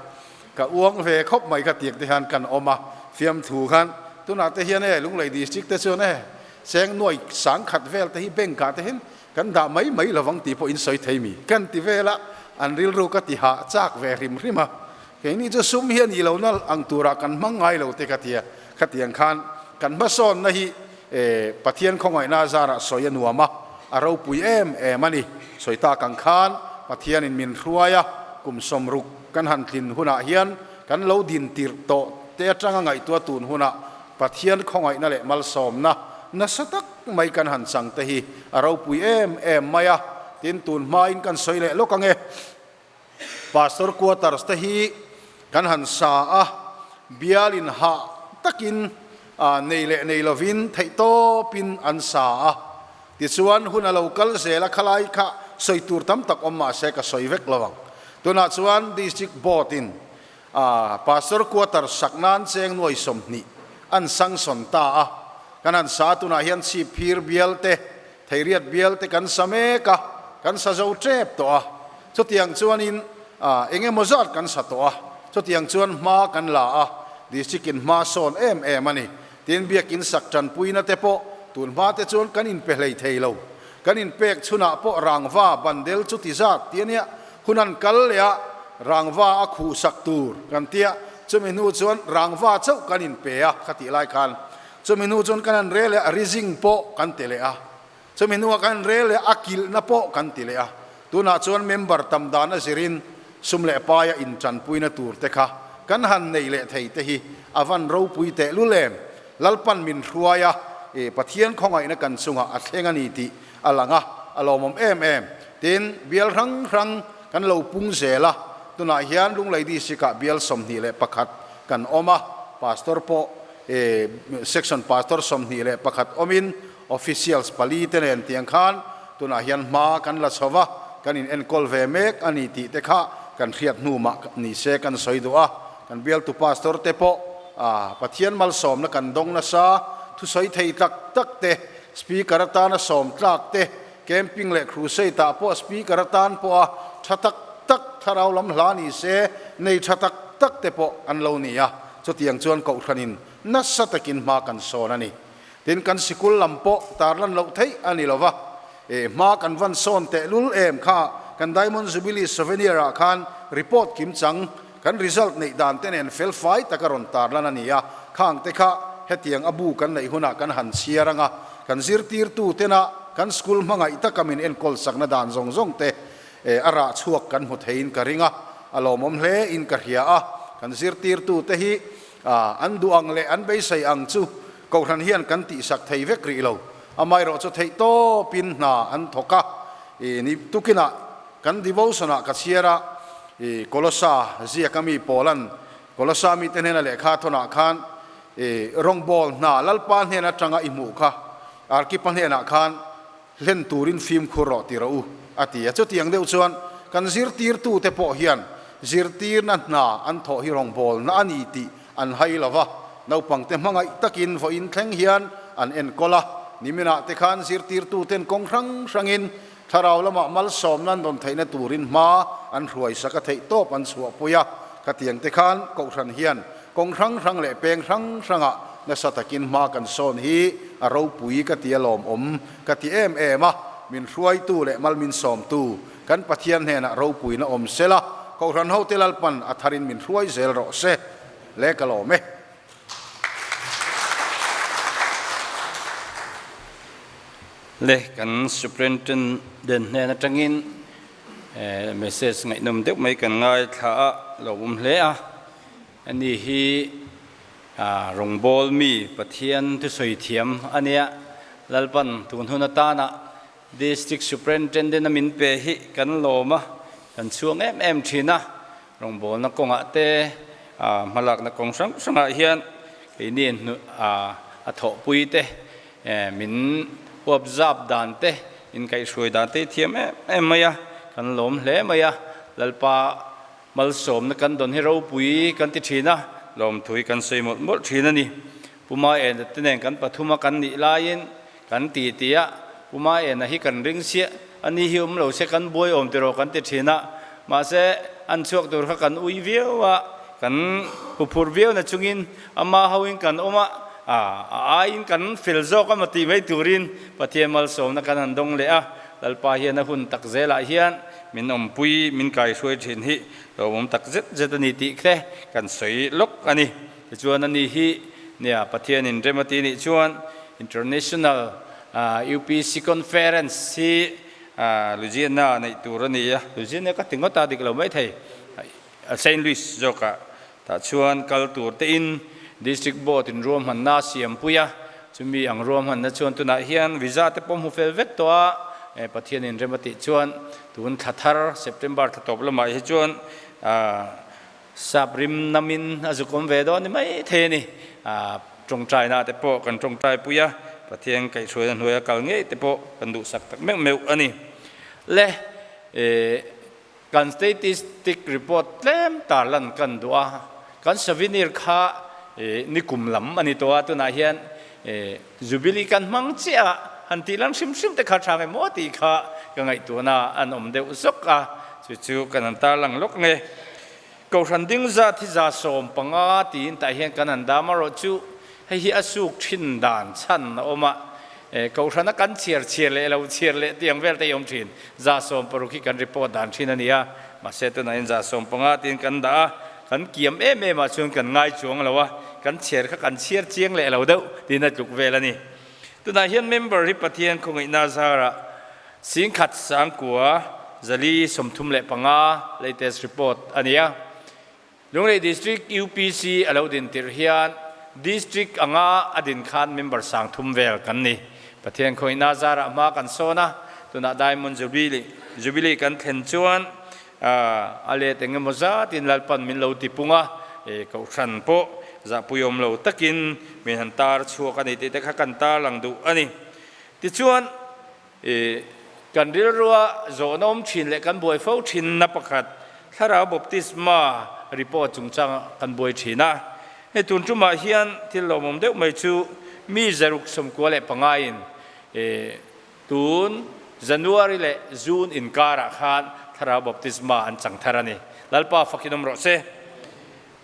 Speaker 8: ka uang ve khawp mai kha tiang te hian kan awm a, fiamthu khan tunah te hian e Lunglei district te chuan e cheng nuai sangkhat vel te hi bank ah te hian Kan dah mai mai lovang tih pawh in sawi thei mi? Kan ti vel a, an rilru ka ti hah chak ve hrim hrim a. Keini chu sum hi a nih lohna ang turah kan hmang ngai lo te ka ti a. Khatiang khan kan hmasawnna hi Pathian khawngaihna zarah sawi a nuam a, a ropui em em a ni. Sawi tak ang khan Pathianin min hruai a, kum 60 kan han tlin hunah hian kan lo din tirh tawh te atanga ngaihtuah tun hunah Pathian khawngaihna leh malsawmna nasa tak mai kan han chang te hi a ropui em em mai a, tin tun hmain kan sawi leh lawk ange. Pastor quarters te hi kan han sa a, bialin hah takin nei leh nei lovin theihtawpin an sa a, tichuan hun a lo kal zel a, khalai kha sawi tur tam tak awm mah se ka sawi vek lo ang. Tunah chuan District Board in Pastor quarters sak nan cheng nuai 20 an sanction ta a, kan han sa tunah hian chhip phir bial te, theiriat bial te kan sa mek a, kan sa zo tep tawh a, chutiang chuanin eng emaw zat kan sa tawh a, chutiang chuan hma kan la a, district in hma sawn em em a ni. Tin, biakin sak tanpuina te pawh tun hma te chuan kan inpe hlei thei lo, kan inpek chhunah pawh rangva bandel chu ti zat ti a nia, Hun an kal leh a, rangva a khuh sak tur kan ti a, chumi hnu chuan rangva chauh kan inpe a kha tih lai khan chumi hnu chuan kan han rel leh a, rizing pawh kan ti leh a, chumi hnuah kan han rel leh a, kilhna pawh kan ti leh a, tunah chuan member tam dan a zirin sum leh paia intanpuina tur te kha kan han nei leh thei te hi a van ropui teh lul em, Lalpan min hruai a, Pathian khawngaihna kan chungah a thleng a ni tih a lang a, a lawmawm em em. Tin, bial hrang hrang kan lo pung zel a, tunah hian Lunglei District-ah bial 21 kan awm a, Pastor pawh Section Pastor 21 awmin Officials pali te nen tiang khan tunah hian hma kan la chho va, kan in enkawl ve mek a ni tih te kha kan hriat hnu mah ni se kan sawi duh a. Kan bialtu Pastor te pawh Pathian malsawmna kan dawng nasa, thusawi thei tak tak te, Speaker atana sawm tlak te, Camping leh Crusade ah pawh Speaker atan pawha tha tak tak thlarau lam hla ni se nei tha tak tak te pawh an lo ni a, chutiang chuan Kohhranin nasa takin hma kan sawn a ni. Tin, kan sikul lam pawh tarlan loh theih a ni lo va, e, hma kan van sawn tehlul em kha kan Diamond Jubilee Souvenir ah khan report kim chang kan result neih dan te nen fel fai taka rawn tarlan a ni a, khang te kha hetiang a bu kan neih hunah kan han chhiar ang a, kan zirtirtu tena kan school hmangaih taka min enkawl sakna dan zawng zawng te, e, a rah chhuak kan hmu theiin ka ring a, a lawmawm hle in ka hria a, kan zirtirtu te hi an duh ang leh an beisei ang chu Kohhran hian kan tihsak thei vek rih lo. Amaherawh chu theih tawpin hna an thawk a, i ni tukinah kan devotion-ah ka chhiar a, i Kolosa ziaka mi Paula'n Kolosa mite hnena lehkha thawnah khan i rawngbawl hna Lalpa hnen atanga i hmuh kha Arkipa hnenah khan hlen turin fimkhur rawh ti rawh u, a ti a. Chutiang deuh chuan kan zirtirtute pawh hian zirtirna hna an thawh hi rawngbawlna a ni tih an hai lo va, naupangte hmangaih takin vawiin thleng hian an enkawl a. Niminah te khan zirtirtuten kawng hrang hrangin thlarau lamah malsawmna an rawn theihna turin hma an hruaisak a theih tawp an chhuahpui a. Khatiang te khan Kohhran hian Kawng hrang hrang leh peng hrang hrangah nasa takin hma kan sawn hi a ropui ka ti a lawmawm ka ti em em a, min hruaitu leh mal min sawmtu kan Pathian hnenah ropuina awm sela, Kohhran hote Lalpan a tharin min hruai zel rawh se le ka lawm e.
Speaker 1: Le kan Superintendent hnen atangin message ngaihnawm deuh mai kan ngaithla a, lawmawm hle a. Ani hi rawngbâwl mi Pathian thusawi thiam a nia. Lalpan tun hun atana District Superintendent a min pe hi kan lawm a, kan chhuang em em thin a. Rawngbâwlna kawngah te, hmalakna kawng hrang hrangah hian keini a thawhpui te, min huapzâp dan te, min kaihhruai dan te hi thiam em em mai a, kan lawm hle mai a. Lalpa Malsawmna kan dawn hi ropui kan ti thin a, lawmthui kan sawi mawlh mawlh thin a ni. Pu Maena te nen kan pathuma kan nih laiin kan ti ti a, Pu Maena hi kan ring chiah, a ni hi awm lo se kan buai awm tiraw kan ti thin a, mahse an chhuak tur kha kan ui viau a, kan huphurh viau na chungin ama hoin kan awm a, a aiin kan fel zawk a maw tih mai turin Pathian malsawmna kan han dawng leh a, Lalpa hian a hun tak zelah hian Min awmpui, min kaihruai thin hi lawmawm tak zet zet a ni tih khe kan sawi lawk a ni. Tichuan a ni hi nia Pathianin rem a ti nih chuan International UPC Conference hi Louisiana neih tur a ni a, Louisiana ka ti ngawt a dik lo mai thei, Saint Louis zawkah tah chuan kal tur tein District Board in ruahmanna a siampui a, chumi ang ruahmanna chuan tunah hian visa te pawh hmu fel vek tawh a, Pathianin rem a tih chuan tun thla thar September thla tawp lamah hi chuan sap rim namin a zuk awm ve dawn ni mai thei a ni. Tawngtaina te pawh kan tawngtai pui a, Pathian kaihhruaina hnuaia kal ngei te pawh kan duhsak tak meuh meuh a ni. Le. Kan statistic report tlem tarlan kan duh a, kan souvenir kha nikum lam a ni tawh a, tunah hian Jubilee kan hmang chiah a, han tih lan hrim hrim te kha tha nge maw tih kha ka ngaihtuahna an awm deuh zawk a, chu chu kan han tarlang lawk nge. Kohhran ding zat hi 150 tiin tah hian kan han dam erawh chu hei hi a suk thin dan chhan a awm a, Kohhrana kan chhiar chhiar leh lo chhiar leh tih ang vel te hi awm thin. 160 hi kan report dan thin a ni a, mahse tunah hian 150 tiin kan dah a, kan kiam em em ah chuan kan ngai chuang lo a, kan chhiar kha kan chhiar chiang leh lo deuh tiin a tluk vel a ni. Tunah hian member hi Pathian khawngaihna zarah 10,000 435 latest report a ni a. Lunglei District UPC a lo din tirh hian District anga a din khan member sang thum vel kan ni. Pathian khawihna zarah hma kan sawn a, tunah Diamond Jubilee Jubilee kan thlen chuan a let eng emaw zatin Lalpan min lo ti pung a, Kohhran pawh zahpuiawm lo takin min han tar chhuak a ni tih te kha kan tarlang duh a ni. Tichuan, kan rilrua zawhna awm thin leh kan buai fo thinna pakhat Thlarau Baptisma report chungchang kan buai thin a. Hei tun tumah hian thil lawmawm deuh mai chu mi 695 in tun January leh June inkarah khan Thlarau Baptisma an chang thar a ni. Lalpa fakin awm rawh se.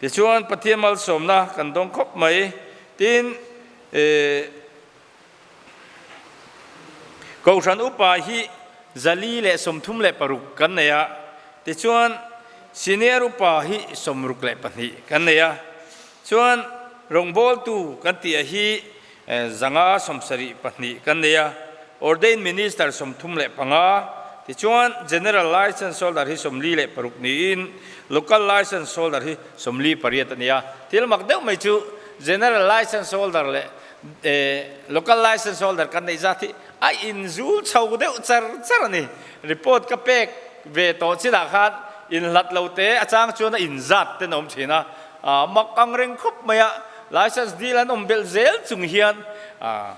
Speaker 1: Tichuan Pathian malsawmna kan dawng khawp mai. Tin, Kohhran upa hi 436 kan nei a, tichuan senior upa hi 62 kan nei a. Chuan rawngbawltu kan tih ah hi 572 kan nei a, ordained minister 35, tichuan general license holder hi 46 niin local license holder hi 48 a ni a. Thil mak deuh mai chu general license holder leh Local license holder kan neih zat hi a inzul chho deuh char char a ni. Report ka pek ve tawh chinah khan inhlat lo te a chang chuan a inzat ten a awm thin a, mak ang reng khawp mai a, license deal an awm belh zel chung hian a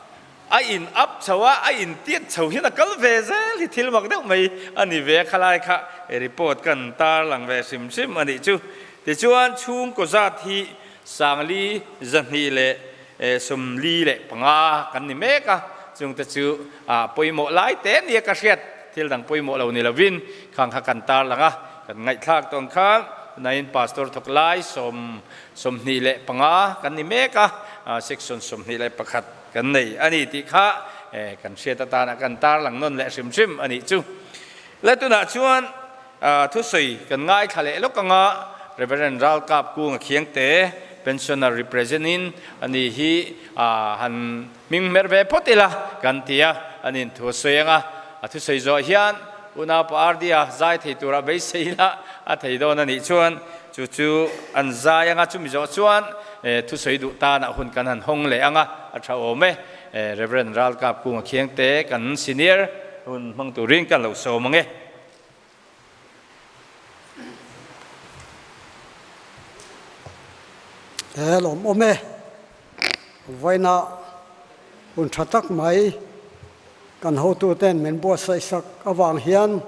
Speaker 1: in up chho a, a intiat chho hian a kal ve zel hi thil mak deuh mai a ni ve a, khalai kha report kan tarlang ve hrim hrim a nih chu. Tichuan chhungkaw zat hi Sangli 245 kan ni mek a, chungte chu pawimawh lai te nia ka hriat, thil dang pawimawh lo ni lovin khang kha kan tarlang a, kan ngaihthlak tawn khan tunain Pastor thawk lai 25 kan ni mek a, section 21 kan nei a ni tih kha kan hriat atana kan tarlang nawn leh hrim hrim a nih chu. Le tunah chuan Thusawi kan ngaithla leh lawk anga Reverend Ralkap Kunga Khiangte, Pensioner represent in ani hi han hming hmer ve phawt ila kan ti a, an in thu a sawi anga a thusawi zawh hian unaupa RD-a zai thei tura beisei ila a thei dawn a nih chuan chu chu an zai anga chumi zawh chuan thusawi duh tanah hun kan han hawng leh anga a tha awm e. Reverend Ralkap Kunga Khiangte kan senior hun hmang turin kan lo sawm ang e.
Speaker 9: He lawm awm e. Vawiina hun tha tak mai kan hotuten min buatsaih sak avang hian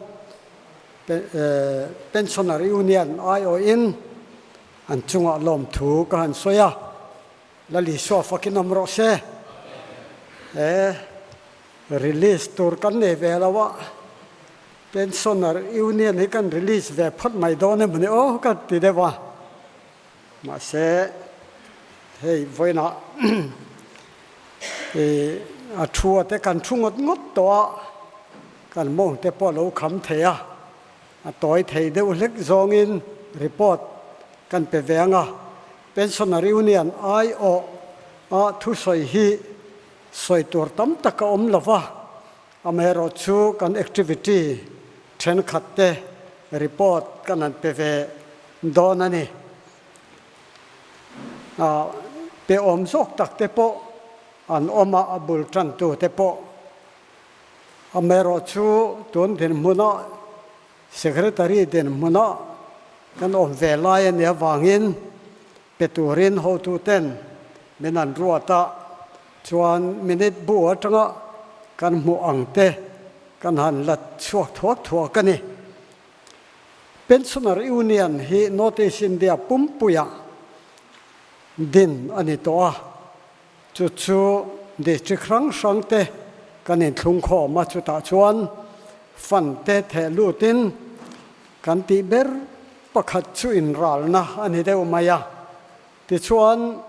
Speaker 9: Pensioner Union aiawhin an chungah lawmthu ka han sawi a. Lalisua fakin awm rawh se. He release tur kan nei ve lo a. Pensioner Union hi kan release ve phawt mai dawn emaw ni aw ka ti deuh a. Mahse hei vawiinah ih a thu a te kan thu ngawt ngawt tawh a, kan mawng te pawh a lo kham thei a, a tawi thei deuh hlek zawngin report kan pe ve ang a. Pensioner Union aiawh a thusawi hi sawi tur tam tak a awm lo va. Amaherawh chu kan activity thenkhat te report kan han pe ve dawn a ni. Pe awm zawk tak te pawh an awm a, a bul tantu te pawh. Amaherawh chu tun dinhmuna Secretary dinhmuna kan awm ve lai a nih avangin pe turin hotuten min an ruat a, chuan minute bu atanga kan hmuh ang te kan han la chhuak thuak thuak a ni. Pensioner Union hi North East India pumpuiah din a ni tawh a, chu chu district hrang hrang te kan inthlung khawm a, chutah chuan fund te theh lutin kan tih ber pakhat chu inralna a ni deuh mai a. Tichuan,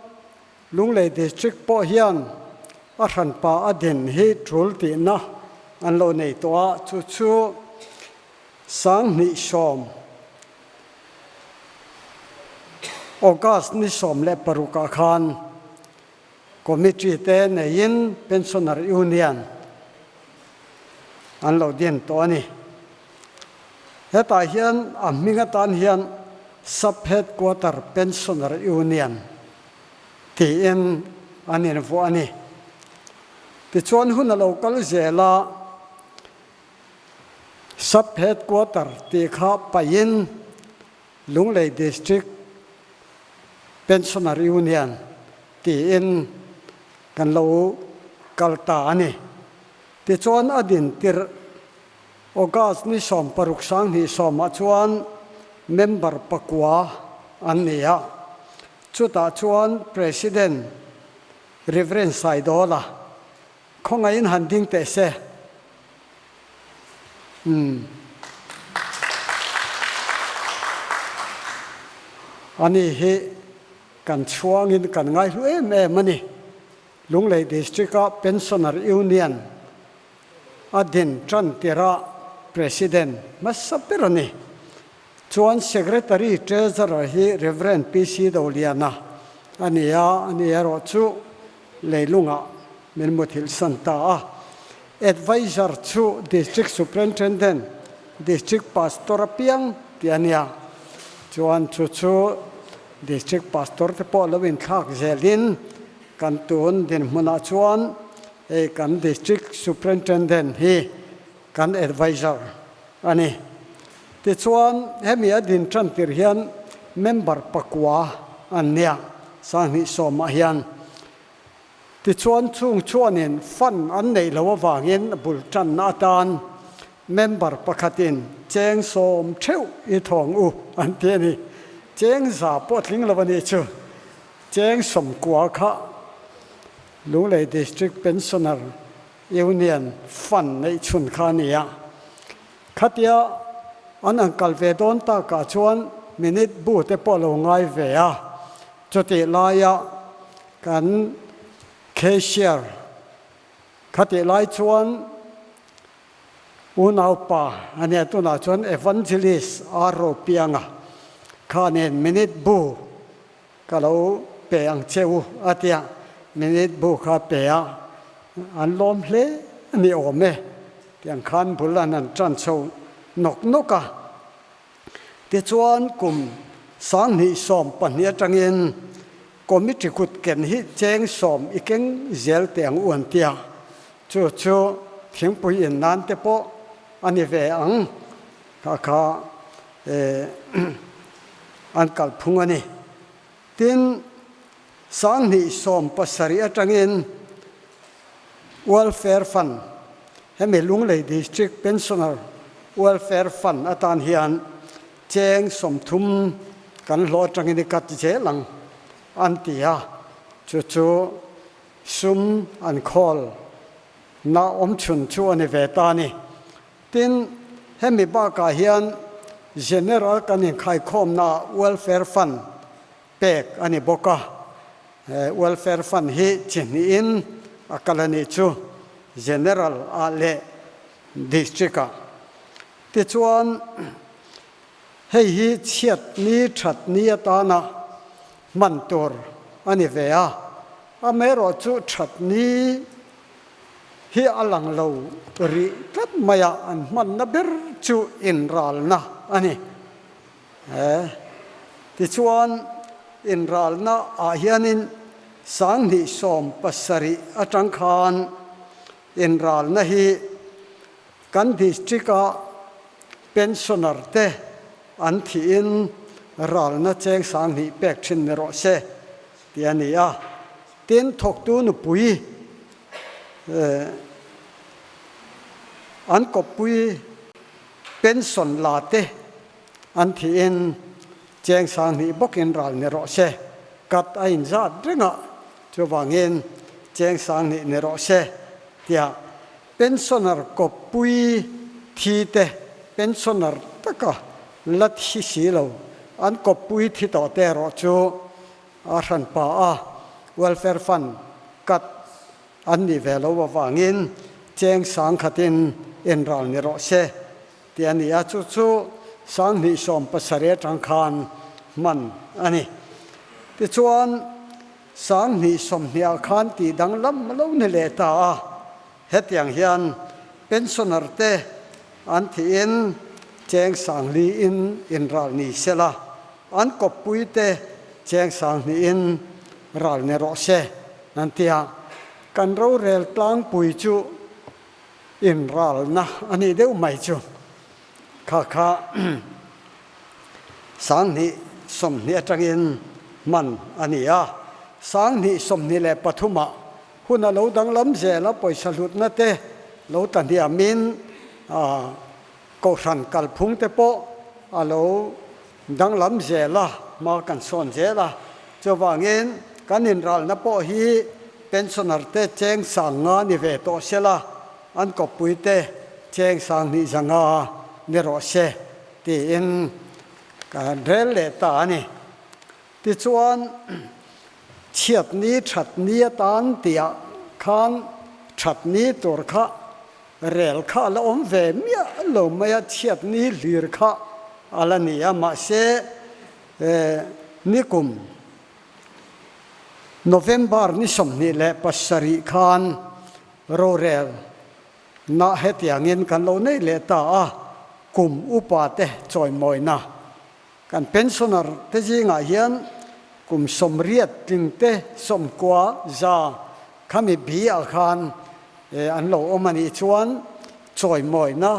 Speaker 9: Lunglei District pawh hian a hranpa a din hi tul tihna an lo nei tawh a, chu chu 2010 August ni 16 ah khan Committee te neiin Pensioner Union an lo din tawh a ni. Hetah hian a hming atan hian Sub Headquarter Pensioner Union. Tiin an invuah a ni. Tichuan hun a lo kal zel a, Sub Headquarter tih kha paihin Lunglei District Pensioner Union tiin kan lo kal ta a ni. Tichuan a din tirh August ni 16 sang sawmah chuan member pakua an ni a, chutah chuan President Rev. Saidawla khawngaihin han ding teh se. Umm. Ani hi kan chhuangin kan ngaihlu em em a ni. Lunglei District-a Pensioner Union a din tan tirah President hmasa ber a ni. Chuan Secretary Treasurer hi Rev. PC Doliana a ni a, ani erawh chu leilungah min muthilh san ta a. Adviser chu District Superintendent, District Pastor apiang tih a nia. Chuan chu chu District Pastor te pawh lo inthlak zelin kan tun dinhmunah chuan Hei kan District Superintendent hi kan advisor a ni. Tichuan hemi a din tan tir hian member pakua an nia, 2010 ah hian. Tichuan chung chuanin fund an neih loh avangin bul tanna atan member pakhatin cheng sawm theuh i thawng u an ti a ni. Cheng za pawh tling lo a nih chu. Cheng sawmkua kha Lunglei District Pensioner Union Fund neih chhun kha a ni a. Khatia an han kal ve dawn takah chuan minute bu te pawh a lo ngai ve a. Chutih laia kan cashier khatih lai chuan unaupa a nia tunah chuan Evangelist R Ropianga khanin minute bu Ka lo pe ang che u a tia minute bu kha pe a, an lawm hle a ni awm e tiang khan bul an han tan chho nawk nawk a. Tichuan kum 2012 atangin committee kut ken hi cheng sawm i keng zel teh ang u an tia, chu chu thingpui in nan te pawh a ni ve ang kha kha an kalphung a ni. Tin, 2017 atangin Welfare Fund, hemi Lunglei District Pensioner Welfare Fund atan hian cheng 30 kan hlawh atangin i cut zel ang an ti a, chu chu sum an khawl na awmchhun chu a ni ve ta a ni. Tin, hemi bakah hian General kan inkhaikhawmna Welfare Fund pek a ni bawk a. He Welfare Fund hi chi hnihin a kal a nih chu, General ah leh District ah. Tichuan, hei hi chhiat ni that ni atana hman tur a ni ve a, amaherawhchu that ni hi a lang lo rih tlat mai a, an hmanna ber chu inralna a ni. He tichuan inralna ah hianin 2017 atang khan inralna hi kan district a pensioner te an thihin ralna cheng 2000 pek thin ni rawh se tih a ni a. Tin, thawktu nupui an kawppui pension la te an thihin cheng 2000 bawkin ral ni rawh se, kat a inzat reng a, chuvangin cheng 2000 ni rawh se tia pensioner kawppui thi te pensioner taka la thi si lo an kawppui thi tawh te erawh chu A hranpa a welfare fund cut an nih ve lo avangin cheng 1000 in enral ni rawh se tih a ni a, chu chu 2017 atang khan hman a ni. Tichuan 2020 ah khan tih danglam lo ni leh ta a, hetiang hian pensioner te an thihin cheng 4000 in inral ni sela, An kawppui te cheng 2000 in ral ni rawh se an ti a. Kan rorel tlangpui chu inralna a nih deuh mai chu. Kha kha 2020 atangin hman a ni a. 2023 ah hun a lo danglam zel a, pawisa hlutna te lo tla hniamin Kohhran kalphung te pawh a lo danglam zel a, hma kan sawn zel a. Chuvangin kan inralna pawh hi pensioner te cheng sang nga ni ve tawh se la, an kawppui te cheng sang hnih za nga ni rawh se tiin kan rel leh ta a ni. Tichuan chhiatni thatni atan tihah khan thatni tur kha Rel kha a la awm ve miah lo mai a, chhiatni hlir kha a la ni a, mahse nikum November ni 27 khan rorel na hetiangin kan lo nei leh ta a, kum upa te chawimawina kan pensioner te zingah hian kum 80 tling te 90 za Khami bi ah khan an lo awm a nih chuan chawimawina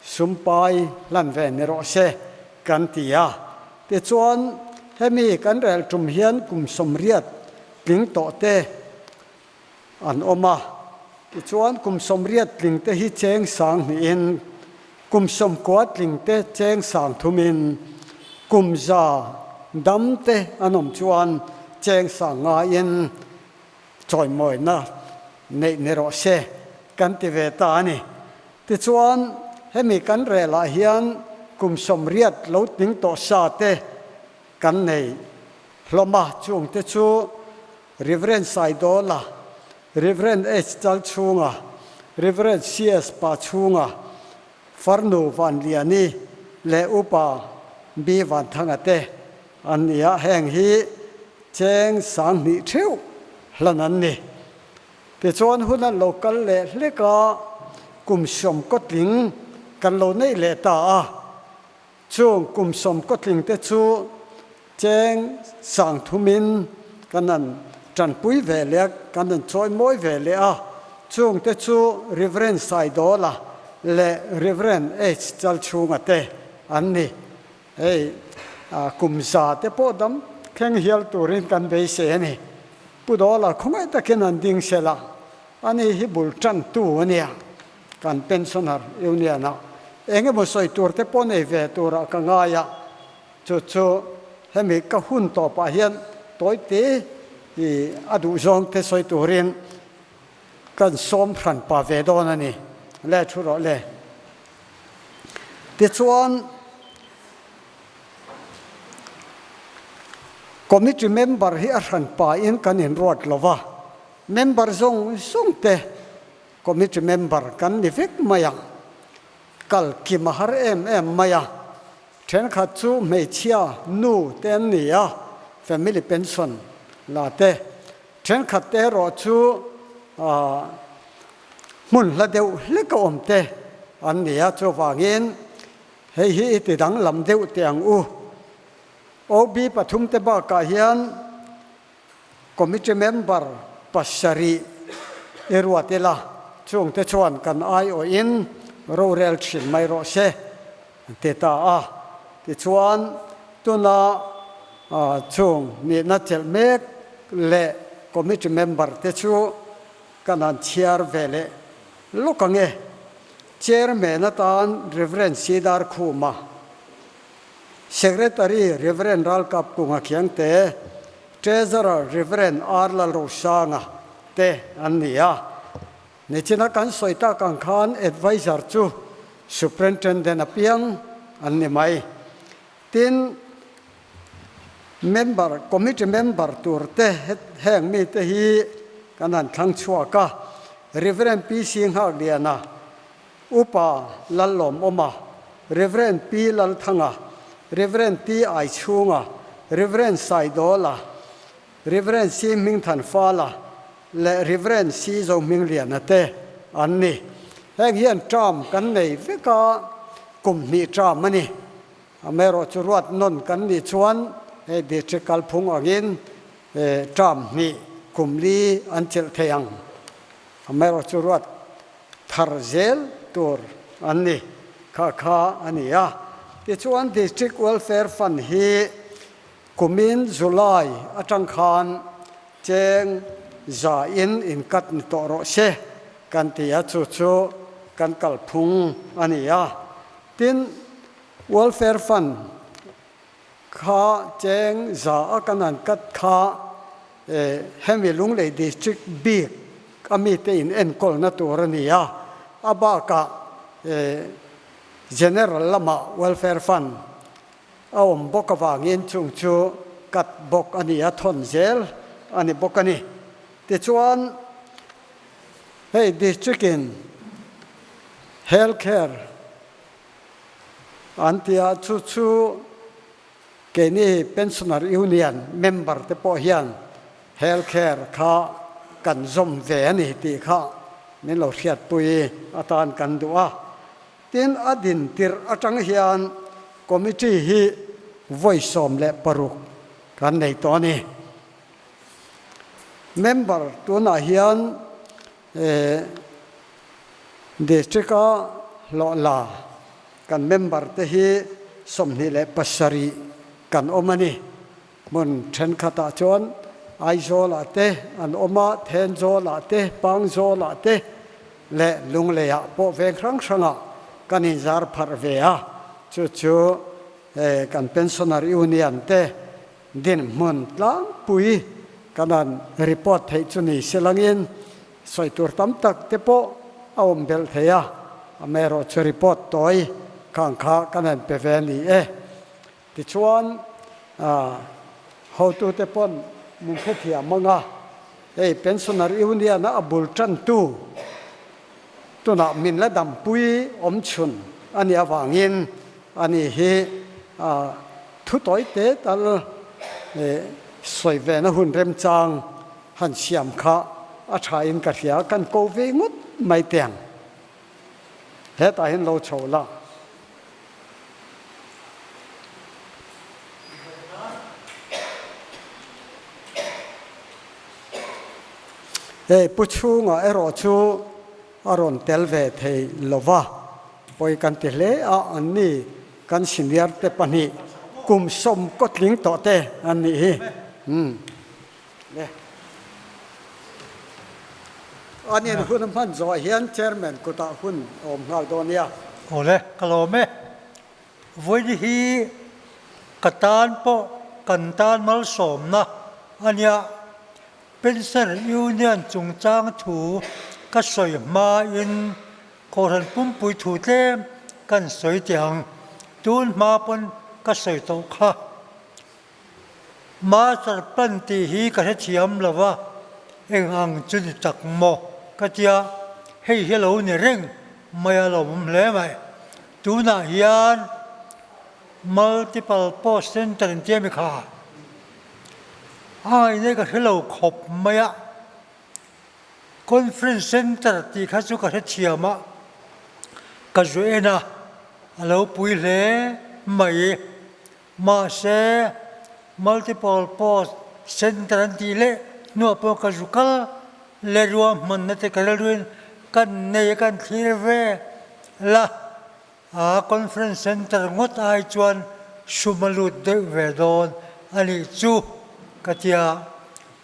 Speaker 9: sumpai hlan ve ni rawh se kan ti a. Tichuan hemi kan rel tum hian kum 80 tling tawh te an awm a. Tichuan kum 80 tling te hi cheng sang hnihin, kum 90 tling te cheng sang thumin, kum 100 dam te an awm chuan cheng sang ngaiin Chawimawina neih ni rawh se kan ti ve ta a ni. Tichuan, hemi kan relah hian kum 80 lo tling tawh sa te kan nei hlawm a, chung te chu Rev. Saidola, Rev. H. Chalchhunga, Rev. CS Pachhunga, Farnu Vanliani leh Upa B. Vanthanga te an ni a, heng hi cheng 2000 theuh hlan an ni. Tichuan hun an lo kal leh hlek a, kum 10 kawtling kan lo neih leh ta a, chung kum 10 kawtling te chu cheng 3000 in kan han tanpui ve leh a, kan han chawi mawi ve leh a, chung te chu Rev. Saidola leh Rev. H. Chalchhunga te an ni. Hei kum 100 te pawh dam thleng hial turin kan beisei a ni. Pu Dawla khawngaih takin an ding sel a, ani hi bul tantu a nia. Kan pensioner union ah eng emaw sawi tur te pawh nei ve turah ka ngai a, chu chu hemi ka hun tawpah hian tawi te i a duh zawng te sawi turin kan sawm hran pa ve dawn a ni. Le thu rawh le. Tichuan, Committee member hi a hran pain kan inruat lo va, member zawng zawng te committee member kan ni vek mai a, kal kim a har em em mai a, thenkhat chu hmeichhia nu te an ni a, family pension la te, thenkhat te erawh chu ahh hmun hla deuh hlek a awm te an ni a, chuvangin hei hi i ti danglam deuh teh ang u. OB pathum te bakah hian committee member pasarih i ruat ila, chungte chuan kan aiawhin rorel thin mai rawh se an ti ta a. Tichuan tuna chung nihna chelh mek leh committee member te chu Kan han chhiar ve leh lawk ang e. Chairman atan Rev. Sidar Khuma, Secretary Rev. Ralkap Kunga Khiangte, Treasurer Rev. R. Lalrosanga te an ni a. Nichina kan sawi tak ang khan Adviser chu Superintendent apiang an ni mai. Tin, Member, Committee member tur te heng mite hi kan han thlang chhuak a, Rev. PC Nghakliana, Upa Lallawmawma, Rev. P Lalthanga, Rev. T Aichhunga, Rev. Saidawla, Rev. C Hmingthanfala leh Rev. C Zohmingliana te an ni. Heng hian term kan nei vek a, kum hnih term a ni. Amaherawhchu ruat nawn kan nih chuan hei district kalphung angin Term hnih kum li an chelh thei ang. Amaherawhchu ruat thar zel tur an ni kha kha a ni a. Tichuan District Welfare Fund hi kumin July atang khan cheng za in inkat ni tawh rawh se kan ti a, chu chu kan kalphung a ni a. Tin, Welfare Fund Kha cheng za a kan han kat kha hemi Lunglei District bik a mite in enkawlna tur a ni a, a bakah General lamah Welfare Fund a awm bawk avangin chung chu kat bawk a ni a, thawn zel a ni bawk a ni. Tichuan hei District in Health Care An ti a, chu chu keini Pensioner Union member te pawh hian Health Care kha kan zawm ve a ni tih kha min lo hriatpui atan kan duh a. Tin, a din tirh atang hian Committee hi vawi 16 kan nei tawh a ni. Member tunah hian District-a hlawh la kan member te hi 27 kan awm a ni. Hmun thenkhatah chuan Aizawlah te an awm a, Thenzawlah te, Pangzawlah te leh Lungleiah pawh veng hrang hrangah kan inzar pharh ve a. Chu chu kan Pensioner Union te Dinhmun tlangpui kan han report theih chu ni se langin sawi tur tam tak te pawh a awm belh thei a, amaherawh chu report tawi khang kha kan han pe ve a ni e. Tichuan hotute pawn min hrethiam ang a, hei Pensioner Union a a bul tantu tunah min la dampui awm chhun a nih avangin a ni hi Thu tawi te tal sawi ve na hun remchang han siam kha a tha in ka hria, kan ko ve ngawt mai teng. Hetah hian lo chho la. Hei Pu Chhunga erawh chu a rawn tel ve thei lova, pawi kan ti hle a, an ni. Kan senior te pahnih kum sawm kawtling tawh te an nih hi. Umm. Le. An in hun a hman zawh hian chairman kutah hun a awm nghal dawn nia.
Speaker 10: Awle, ka lawm e. Vawiin hi ka tan pawh kan tan malsawmna a nia. Pension Union chungchang thu ka sawi hmain Kohhran pumpui thu tlem kan sawi teh ang, tun hma pawn ka sawi tawh kha. Master plan tih hi ka hrethiam lo va, eng ang chu ni tak maw ka tia, hei hi lo ni reng mai a lawmawm hle mai. Tunah hian multiple post center in tia mi kha a ngaihna ka hre lo khawp mai a. Conference Centre tih kha chu ka hrethiam a, ka zu en a, a lo pui hle mai. Mahse, Multiple Post Centre an tih leh hnuah pawh ka zu kal leh ruahmanna te ka rilruin kan nei a, kan thlir ve la. A conference centre ngawt ai chuan sum a lut deuh ve dawn a nih chu ka ti a,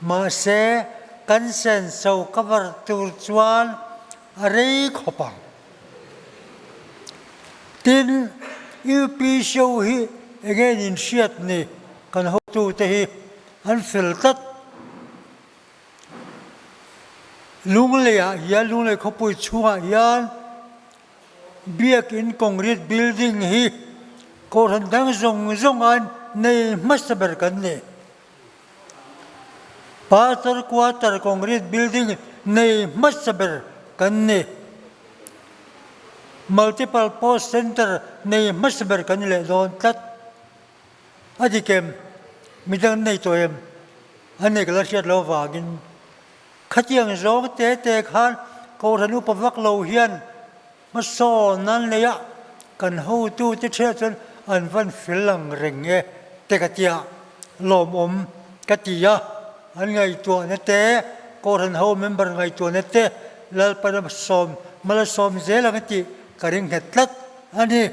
Speaker 10: mahse kan senso cover tur chuan a rei khawp ang. Tin, UP show hi enge in inhriat ni kan hotute hi an fel tlat. Lungleiah hian, Lunglei khawpui chhungah hian Biakinn concrete building hi kohhran dang zawng zawng an nei hmasa ber kan ni. Pastor quarter concrete building nei hmasa ber kan ni. Multiple post centre nei hmasa ber kan ni leh dawn tlat. A dik em? Midang nei tawh em? A nei ka la hriat loh avangin Khatiang zawng te te khan Kohhran upa vak lo hian hmasawn an nei a, kan hotute ṭhiah chuan an van fel ang reng e te ka tia, lawmawm ka ti a. An ngaihtuahna te, Kohhran ho member ngaihtuahna te Lalpan a sawm, mal a sawm zel ang tih ka ring nghet tlat a ni.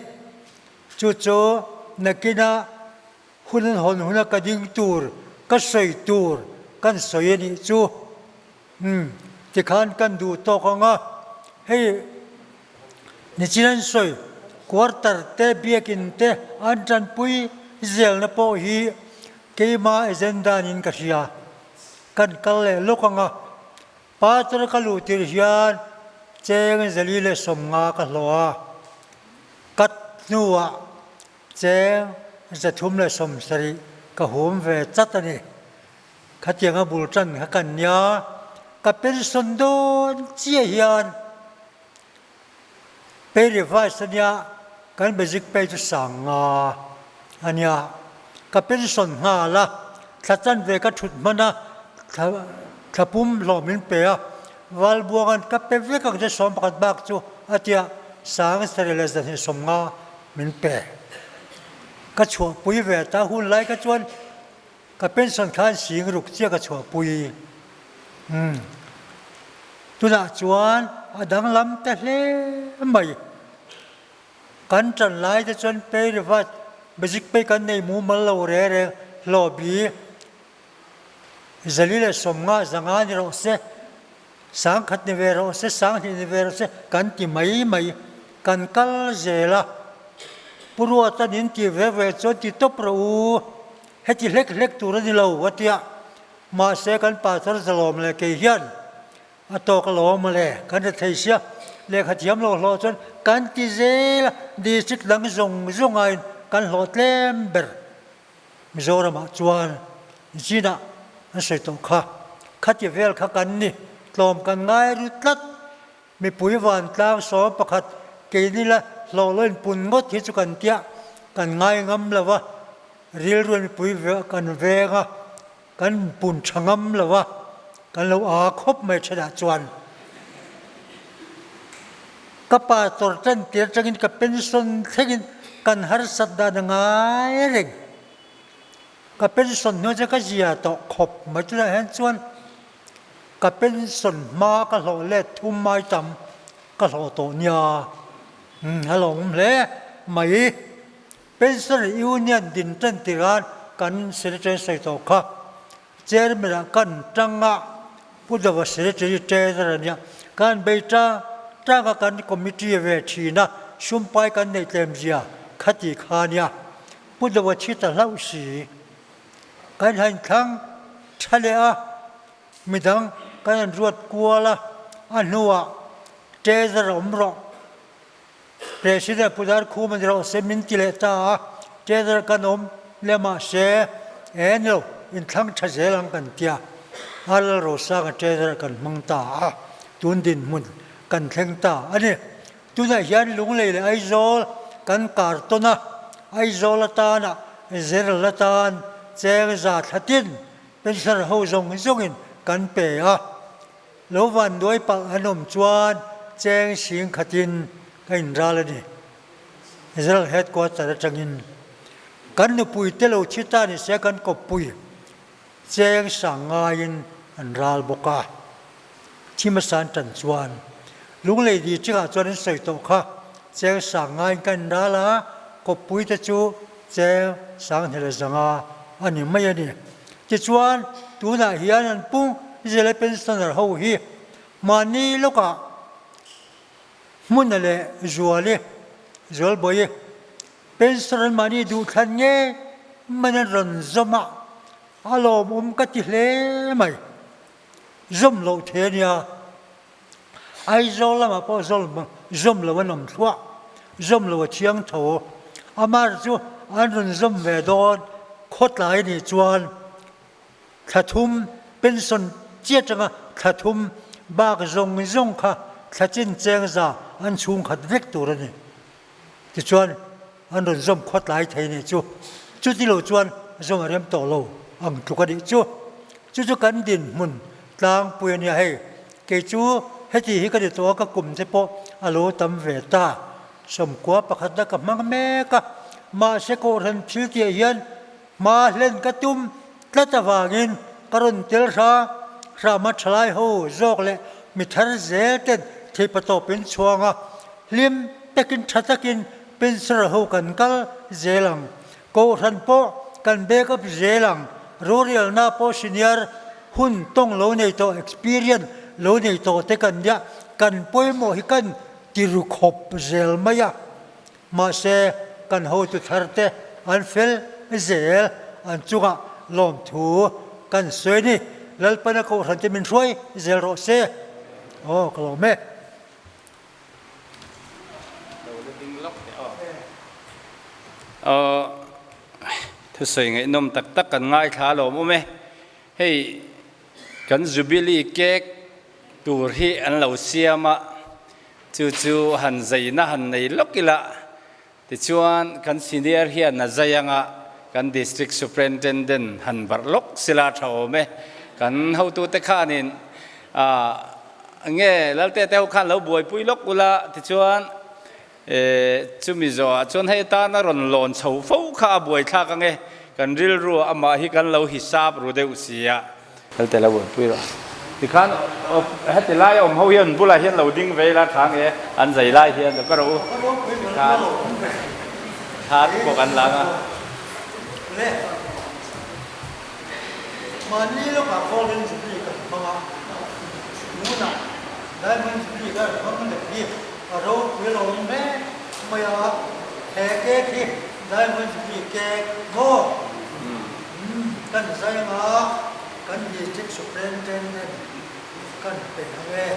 Speaker 10: Chu chu nakinah hun an hawn huna ka ding tur, ka sawi tur kan sawi a nih chu. Umm, tikhan kan duh tawk ang a, hei nichin an sawi quarter te biakin te an tanpui zelna pawh hi keima agenda niin ka hria. Kan kal leh lawk ang a, pastor ka luh tir hian cheng zali leh 50 ka hlawh a, cut hnuah cheng 370 ka hum ve chat a ni. Khatianga bul tan kha kan nia, ka pension dawn chiah hian pay revise a nia, kan basic pay chu 5000 a nia, ka pension nghal a, thla chanve ka thut hman a, thla thla pum hlawh min pe a, Valbuanga'n ka pe vek ang che 11 bak chu a tia, 7250 min pe. Ka chhuahpui ve ta hun lai kha chuan Ka pension khan sing ruk chiah ka chhuahpui. Umm. Tunah chuan a danglam ta hle mai. Kan tan lai te chuan pay revat basic pay kan nei mumal lo re reng hlawh bi 450 500 ni rawh se, 1000 ni ve rawh se, 2000 ni ve rawh se kan ti mai mai. Kan kal zel a, Pu Ruata nin ti ve ve chuan ti tawp rawh u, heti hlek hlek tur a ni lo a tia, mahse kan pastor zalawm leh kei hian a tawk alawm mawle, kan hre thei sia, lehkha thiam lo hlawh chuan kan ti zel a, district dang zawng zawng aiin kan hlawh tlem ber Mizoramah chuan zinah an sawi tawh kha, khati vel kha kan ni, tlawm kan ngai ru tlat. Mipui vantlang 11 keini la hlawh lo inpun ngawt hi chu kan tia, kan ngai ngam lo va, rilruin mipui kan veng a, kan inpun tha ngam lo va, kan lo aa khawp mai thenah chuan. Ka pa tawr tan tir atangin ka pension thlengin kan harsat dan a ngai reng. Ka pension hnuai chuan ka zia tawh khawp mai tunah hian chuan Ka pension hma ka hlawh let thum mai tam ka hlawh tawh nia. Umm a lo awm hle mai. Pension Union din tan tirhan kan secretary sawi tawh kha. Chairman ah kan tang a, Pu Dova secretary treasurer a nia. Kan bei tang tang a kan committee ve thin a, sumpai kan neih tlem zia khati kha nia. Pu Dova thi ta hlauh si. Kan han thlang tha leh a, midang kan han ruat kual a, a hnuah Treasurer awm rawh, President Pudar Khum a ni rawh se min ti leh ta a, Treasurer kan awm leh mahse e ni lo, inthlang tha zel ang kan tia, RL Rosanga Treasurer kan hmang ta a, tun dinhmun kan thleng ta a ni. Tunah hian Lunglei leh Aizawl kan kar tawn a, Aizawl atana Zerl atan cheng za thla tin pensioner ho zawng zawngin kan pe a. Lo van duai palh an awm chuan cheng sing khatin ka inral a ni. Zerl headquarter atangin kan nupui te lo thi ta ni se kan kawppui cheng sang ngaiin an ral bawk a. Thimasa an tan chuan Lunglei district ah chuan an sawi tawh kha cheng sang ngaiin kan inral a, kawppui te chu cheng sang hnel zanga a ni mai a ni. Tichuan tunah hian an pung zela pensioner ho hi mahni lawkah hmuna leh zuali zualbawi pensioner an mahni duhthlan nge man an rawn zawm a, a lawmawm ka ti hle mai. Zawm loh thei a nia. Aizawl lamah pawh zawm zawm lo an awm thluah. Zawm lo a thiang tho. Amar chu an rawn zawm ve dawn khawtlai nih chuan thla thum pension chiah atanga thla thum bak zawng zawng kha thla chin cheng za an chhungkhat vek tur a ni. Tichuan an rawn zawm khawtlai thei nih chu. Chuti lo chuan zawm a rem tawh lo ang tluk a nih chu. Chu chu kan dinhmun tlangpui a nia hei. Kei chu heti hi ka ni tawh a, ka kum te pawh a lo tam ve ta. 91 na ka hmang mek a, mahse Kohhran thil tihah hian hma hlen ka tum tlat avangin. ka rawn tel hram hram a, thalai ho zawk leh mi thar zel ten theihpatawp in chhuang a, hlim takin tha takin pensioner ho kan kal zel ang. Kohhran pawh kan back up zel ang, rorelna pawh senior hun tawng lo nei tawh, experience lo nei tawh te kan nia, kan pawimawh hi kan ti ru khawp zel mai a. Mahse, kan hotu thar te an fel zel, an chungah lawmthu kan sawi a ni. Lalpana Kohhran te min hruai zel rawh se. Aw, ka lawm e.
Speaker 1: Aw, thusawi ngaihnawm tak tak kan ngaithla alawm awm e. Hei, kan Jubilee cake tur hi an lo siam a, Chu chu han zaina han nei lawk ila, tichuan kan senior hian a zai anga kan District Superintendent han barh lawk sila tha awm e. Kan hotute khanin nge Lalte te ho khan lo buaipui lawk ula, tichuan chumi zawhah chuan hei atana rawn lawn chho fo kha a buaithlak ange, kan rilru amah hi kan lo hisap ru deuh sia. Helte lo buaipui rawh. Tikhan heti lai awm ho hian bulah hian lo ding ve ila tha nge an zai lai hian ka rawh u. Tikhan thla te pawh kan lang a.
Speaker 10: Le mahni lawkah Golden Jubilee kan hmang a, tunah Diamond Jubilee kan hmang leh hi a ropui lo awm mek mai a, he cake hi Diamond Jubilee cake maw? Kan zai anga kan District Superintendent kan pe ang e.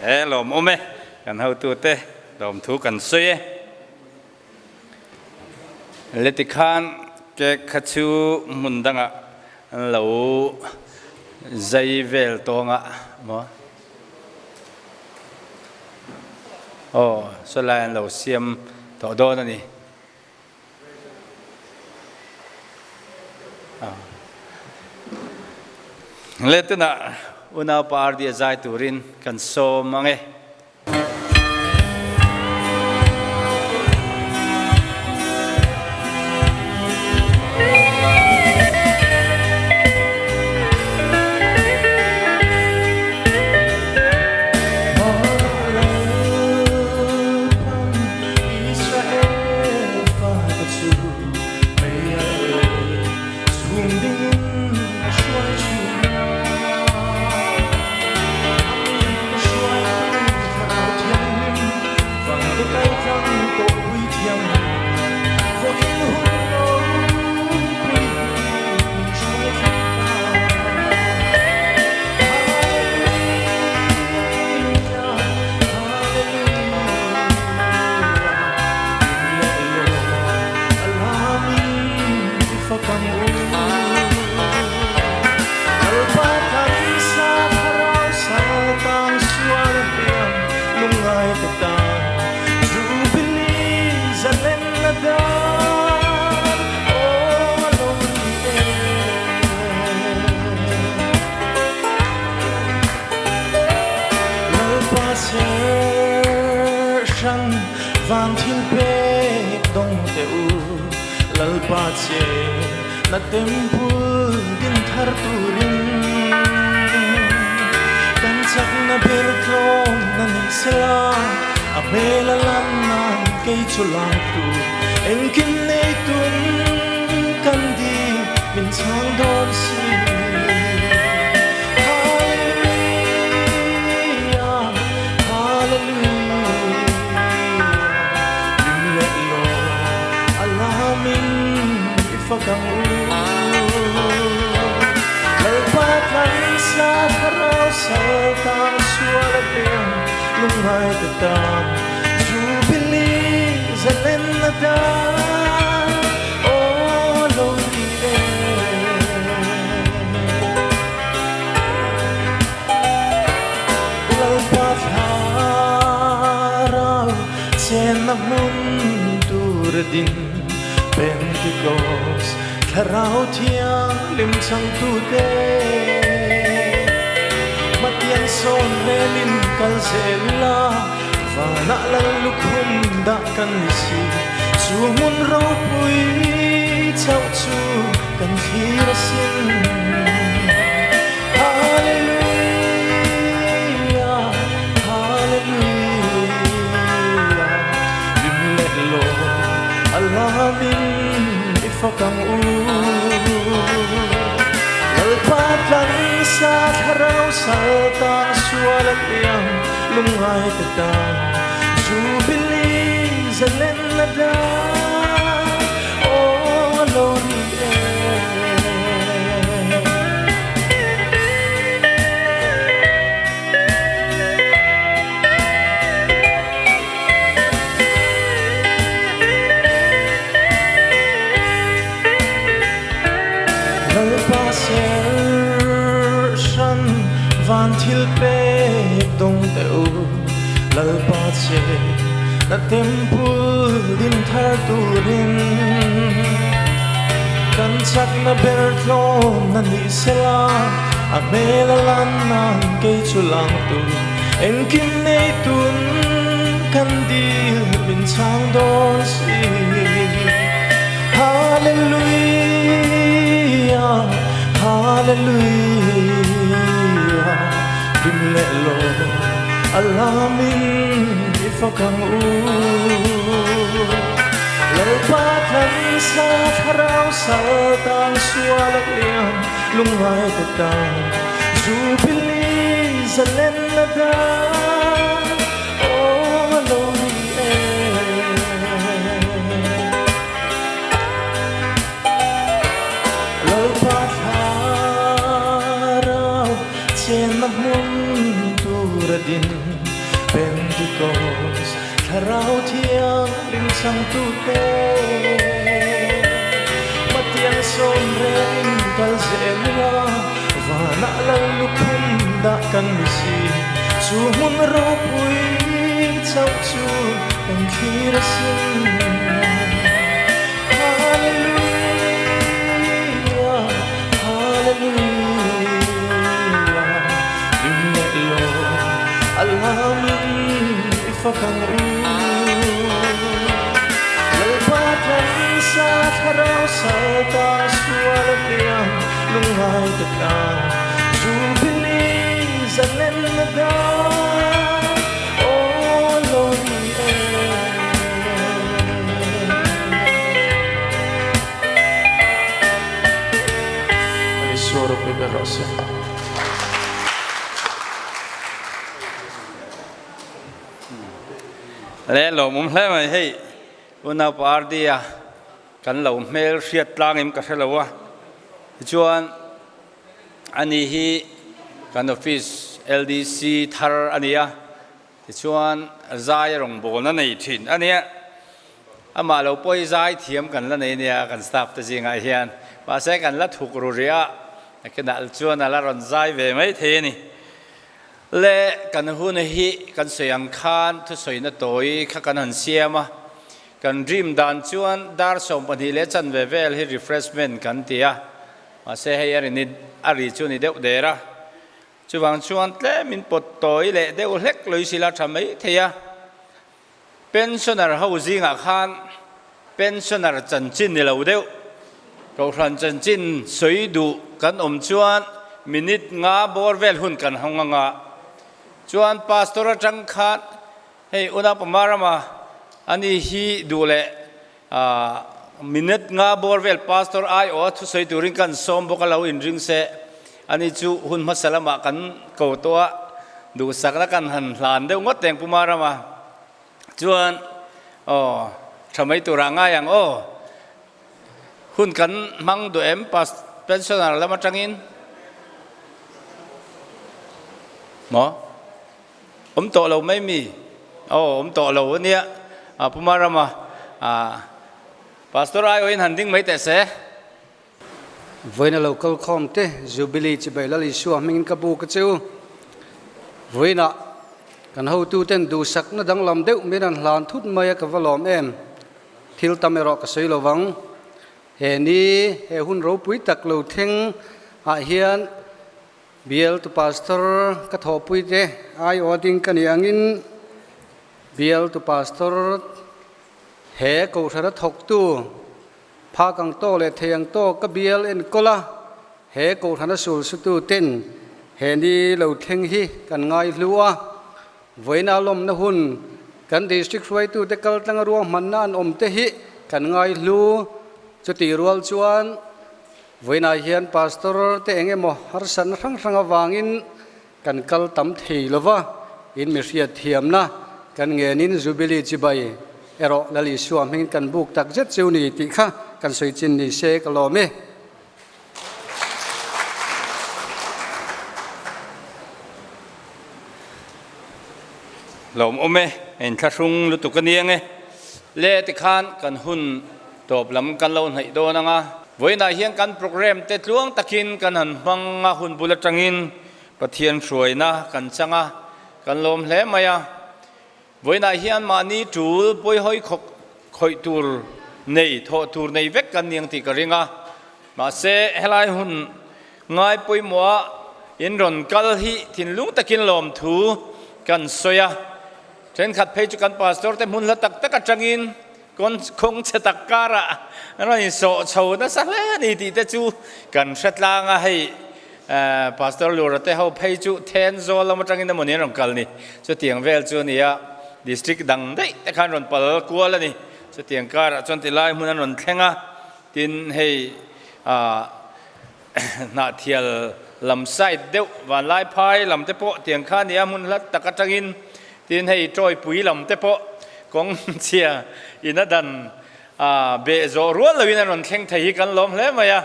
Speaker 1: He lawmawm e, kan hotute lawmthu kan sawi e. Leti khan cake kha chu hmun dangah an lo zai vel tawng a maw? Aw, sawlai an lo siam tawh dawn a ni. Le tunah unaupa RD a zai turin kan sawm ang e.
Speaker 11: din Pentikos Thlarau Thianghlim changtute Hmatiang sawn relin kal zel ila Vanah lal lukhum dah kan ni si Chu hmun ropui chauh chu kan thlir asin Hallelujah Hallelujah Lim leh lawm a lamin i fak ang u Lalpa tlansa thlarau sal tang sual a hliam lungngai te tan Jubilee zalen na dan aw a lo ni e. Lalpa ser hran van thil pek dawng teh u Lalpa che na temple din thar turin kan chakna ber tlawm na nih sela a hmel a lan nan kei chu lang tur engkim nei tun kan dil min chhang dawn si Hallelujah Hallelujah Rim leh lawm a lamin i fak ang u Lalpa tlansa thlarau sal tang sual a hliam lungngai te tan Jubilee zalen na dan aw a lo ni e. Lalpa thlarau chenna hmun tur a din Pentikos thlarau thianghlim changtute Hmatiang sawm relin kal zel ila Vanah lal lukhum dah kan ni si Chu hmun ropui chauh chu kan thlir asin Hallelujah Hallelujah Lim leh lawm a lamin i fak ang u Lalpa tlansa thlarau sal tang sual a hliam lungngai te tan Jubilee zalen na dan aw lo ni e. Ani suar ropui ber rawh se.
Speaker 1: Le lawmawm hle mai hei unaupa RD-a kan lo hmel hriat tlangin ka hre lo a tichuan ani hi kan office LDC thar a ni a tichuan zai a rawngbawlna nei thin a nia amah lo pawh hi zai thiam kan la nei nia kan staff te zingah hian mahse kan la thuk ru rih a nakinah chuan a la rawn zai ve mai thei a ni. Le kan hun hi kan sawi ang khan thusawina tawi kha kan han siam a, kan dream dan chuan dar 12 leh chanve vel hi refreshment kan ti a, mahse hei a ri ni a ri chu ni deuh der a, chuvang chuan tlem in pawt tawi leh deuh hlek lui sila tha mai thei a, pensioner ho zingah khan pensioner chanchin ni lo deuh, kohhran chanchin sawi duh kan awm chuan minute nga bawr vel hun kan hawng anga chuan pastor atang khan hei unaupa rama ani hi duh leh minute nga bawr vel pastor ai aw a thusawi turin kan sawm bawk a lo inring se ani chu hun hmasa lamah kan ko tawh a duhsakna kan han hlan deuh ngawt teng puma rama Chuan aw tha mai turah ngai ang aw. Hun kan hmang duh em pas pensioner lam atangin? Maw? Awm tawh lo mai mi? Aw awm tawh lo ania. A Pu Marama a Pastor aiawhin han ding mai teh se.
Speaker 12: Vawiina lo kal khawm te Jubilee chibai Lal Isua hmingin ka bu ka cheu. Vawiinah kan hotuten duhsakna danglam deuh min an hlan thut mai a ka va lawm em. Thil tam erawh ka sawi lovang. He ni, he hun ropui tak lo thleng ah hian Bial tu Pastor ka thawhpui te aiawh ding ka nih angin Bial tu Pastor he Kohhrana thawktu phak ang tawk leh thei ang tawk ka bial enkawl a, he Kohhrana sul sutu ten he ni lo thleng hi kan ngai hlu a. Vawiina lawmna hun kan District hruaitute kaltlanga ruahmanna an awm te hi kan ngai hlu. Chutih rual chuan Vawiinah hian Pastor te eng emaw harsatna hrang hrang avangin kan kal tam thei lo va, in mi hriat thiamna kan ngenin Jubilee chibai erawh Lal Isua hmingin kan buk tak zet cheu ni tih kha kan sawi chin ni se ka lawm e.
Speaker 1: Lawm awm e, inthlahrung lutuk a niang e. Le tikhan kan hun tawp lam kan lo hnaih dawn ang a. Vawiinah hian kan program te tluang takin kan han hmang a, hun bul atangin Pathian hruaina kan chang a, kan lawm hle mai a. Vawiinah hian mahni tul pawihawi khawk khawih tur nei, thawh tur nei vek kan niang tih ka ring a. Mahse, helai hun ngai pawimawha in rawn kal hi thinlung takin lawmthu kan sawi a. Thenkhat phei chu kan pastor te hmun hla tak tak atangin kawng chhe tak karah an rawn insawh chho nasa hle a ni tih te chu kan hre tlang a. Hei Pastor Lura te ho phei chu Thenzawl lam atangin emaw ni an rawn kal ni. Chutiang vel chu a ni a, district dang daih te khan rawn pal kual a ni. Chutiang karah chuan tilai hmun an rawn thleng a, tin hei Hnahthial lam side deuh vanlai phai lam te pawh tiang kha a ni a, hmun hla tak atangin tin hei tawipui lam te pawh kawng chhia in a dan beh zawh rual loin an rawn thleng thei hi kan lawm hle mai a,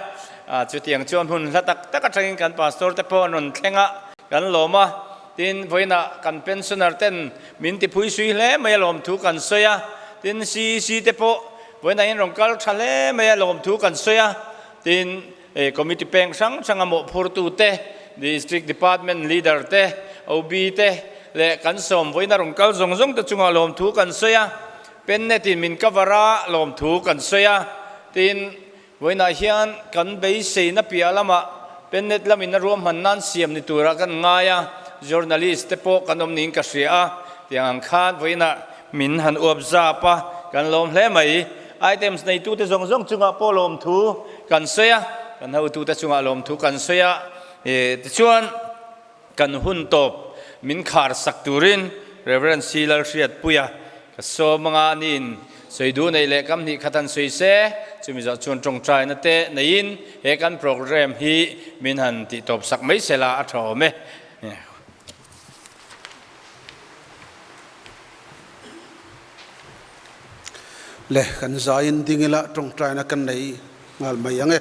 Speaker 1: chutiang chuan hmun hla tak tak atangin kan pastor te pawh an rawn thleng a, kan lawm a, tin vawiinah kan pensioner ten min tiphui sui hle mai a lawmthu kan sawi a, tin CEC te pawh vawiinah hian rawn kal tha hle mai a lawmthu kan sawi a, tin Committee peng hrang hranga mawhphurtute, District Department Leader te, OB te leh kan sawm vawiina rawn kal zawng zawng te chungah lawmthu kan sawi a, Pennet in min cover a lawmthu kan sawi a, tin vawiinah hian kan beiseina piah lamah Pennet lamin a ruahman nan siam ni tura kan ngai a, Journalist te pawh kan awm niin ka hria a, tiang ang khan vawiinah min han uap zap a, kan lawm hle mai. Items neitute zawng zawng chungah pawh lawmthu kan sawi a, kan hotute chungah lawmthu kan sawi a, tichuan kan hun tawp min khar sak turin Rev. C. Lalhriatpuia ka sawm anga aniin sawi duh neih leh kam hnih khat han sawi se, chumi zawh chuan tawngtaina te neiin he kan program hi min han tih tawp sak mai sela a tha awm e.
Speaker 13: Le kan zaiin ding ila tawngtaina kan nei nghal mai ang e.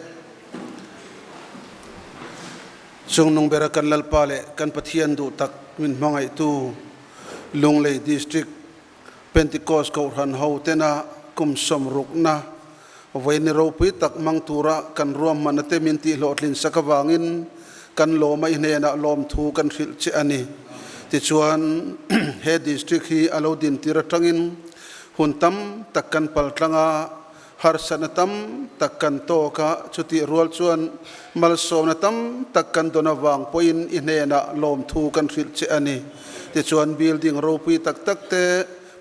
Speaker 13: Chungnung bera kan Lalpa leh kan Pathian duh tak min hmangaihtu Lunglei District Pentecost Kohhran ho tena kum sawmrukna vawiin ropui tak hmang tura kan ruahmanna te min tihhlawhtlin sak avangin kan lawma i hnenah lawmthu kan hrilh che a ni. Tichuan he District hi a lo dintir atangin hun tam tak kan pal tlang a, harsatna tam tak kan tawk a, chutih rual chuan malsawmna tam tak kan dawn avang pawhin i hnenah lawmthu kan hrilh che a ni. Tichuan building ropui tak tak te,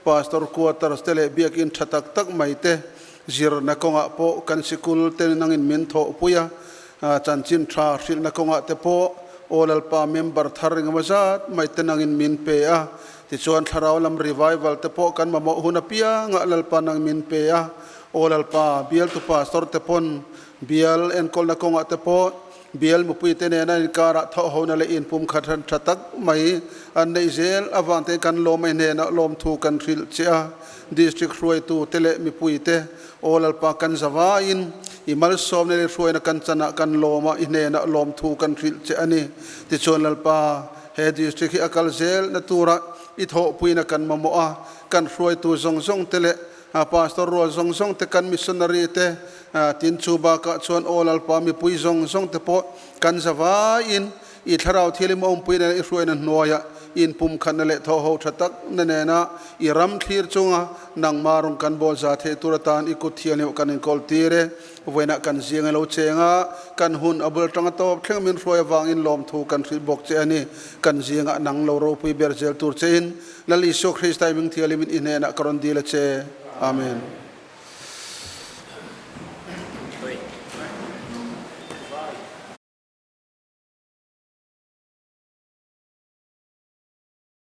Speaker 13: Pastor quarters te leh biakinn tha tak tak mai te zirna kawngah pawh kan sikul te nangin min thawhpui a, chanchin tha hrilhna kawngah te pawh Aw Lalpa member thar engemaw zat mai te nangin min pe a, tichuan thlarau lam revival te pawh kan mamawh hun apiangah Lalpa nang min pe a, Aw Lalpa bialtu pastor te pawn bial enkawlna kawngah te pawh Bial mipuite nena inkarah thawhhona leh inpumkhat ran tha tak mai an neih zel avang te kan lawm a hnenah lawmthu kan hrilh che a. District hruaitute leh mipuite Aw Lalpa kan zavaiin i malsawmna leh hruaina kan chanah kan lawm a, i hnenah lawmthu kan hrilh che a ni. Tichuan Lalpa, he district hi a kal zelna tura i thawhpuina kan mamawh a, kan hruaitu zawng zawng te leh Pastor rual zawng zawng te, kan missionary te, tin chu bakah chuan Aw Lalpa mipui zawng zawng te pawh kan zavaiin i thlarau thialim awmpui nena i hruaina hnuaiah in pumkhatna leh thawhho tha tak na nena i ram thlir chunga Nangmah rawng kan bawl za theih tur atan i kut thianghlimah kan inkawl tir e. Vawiinah kan ziang i lo cheng a, kan hun a bul atanga tawp thleng min hruai avangin lawmthu kan hrilh bawk che a ni. Kan zingah nang lo ropui ber zel tur chein Lal Isua Krista i hming thianghlimin i hnenah ka rawn dil a che. Amen.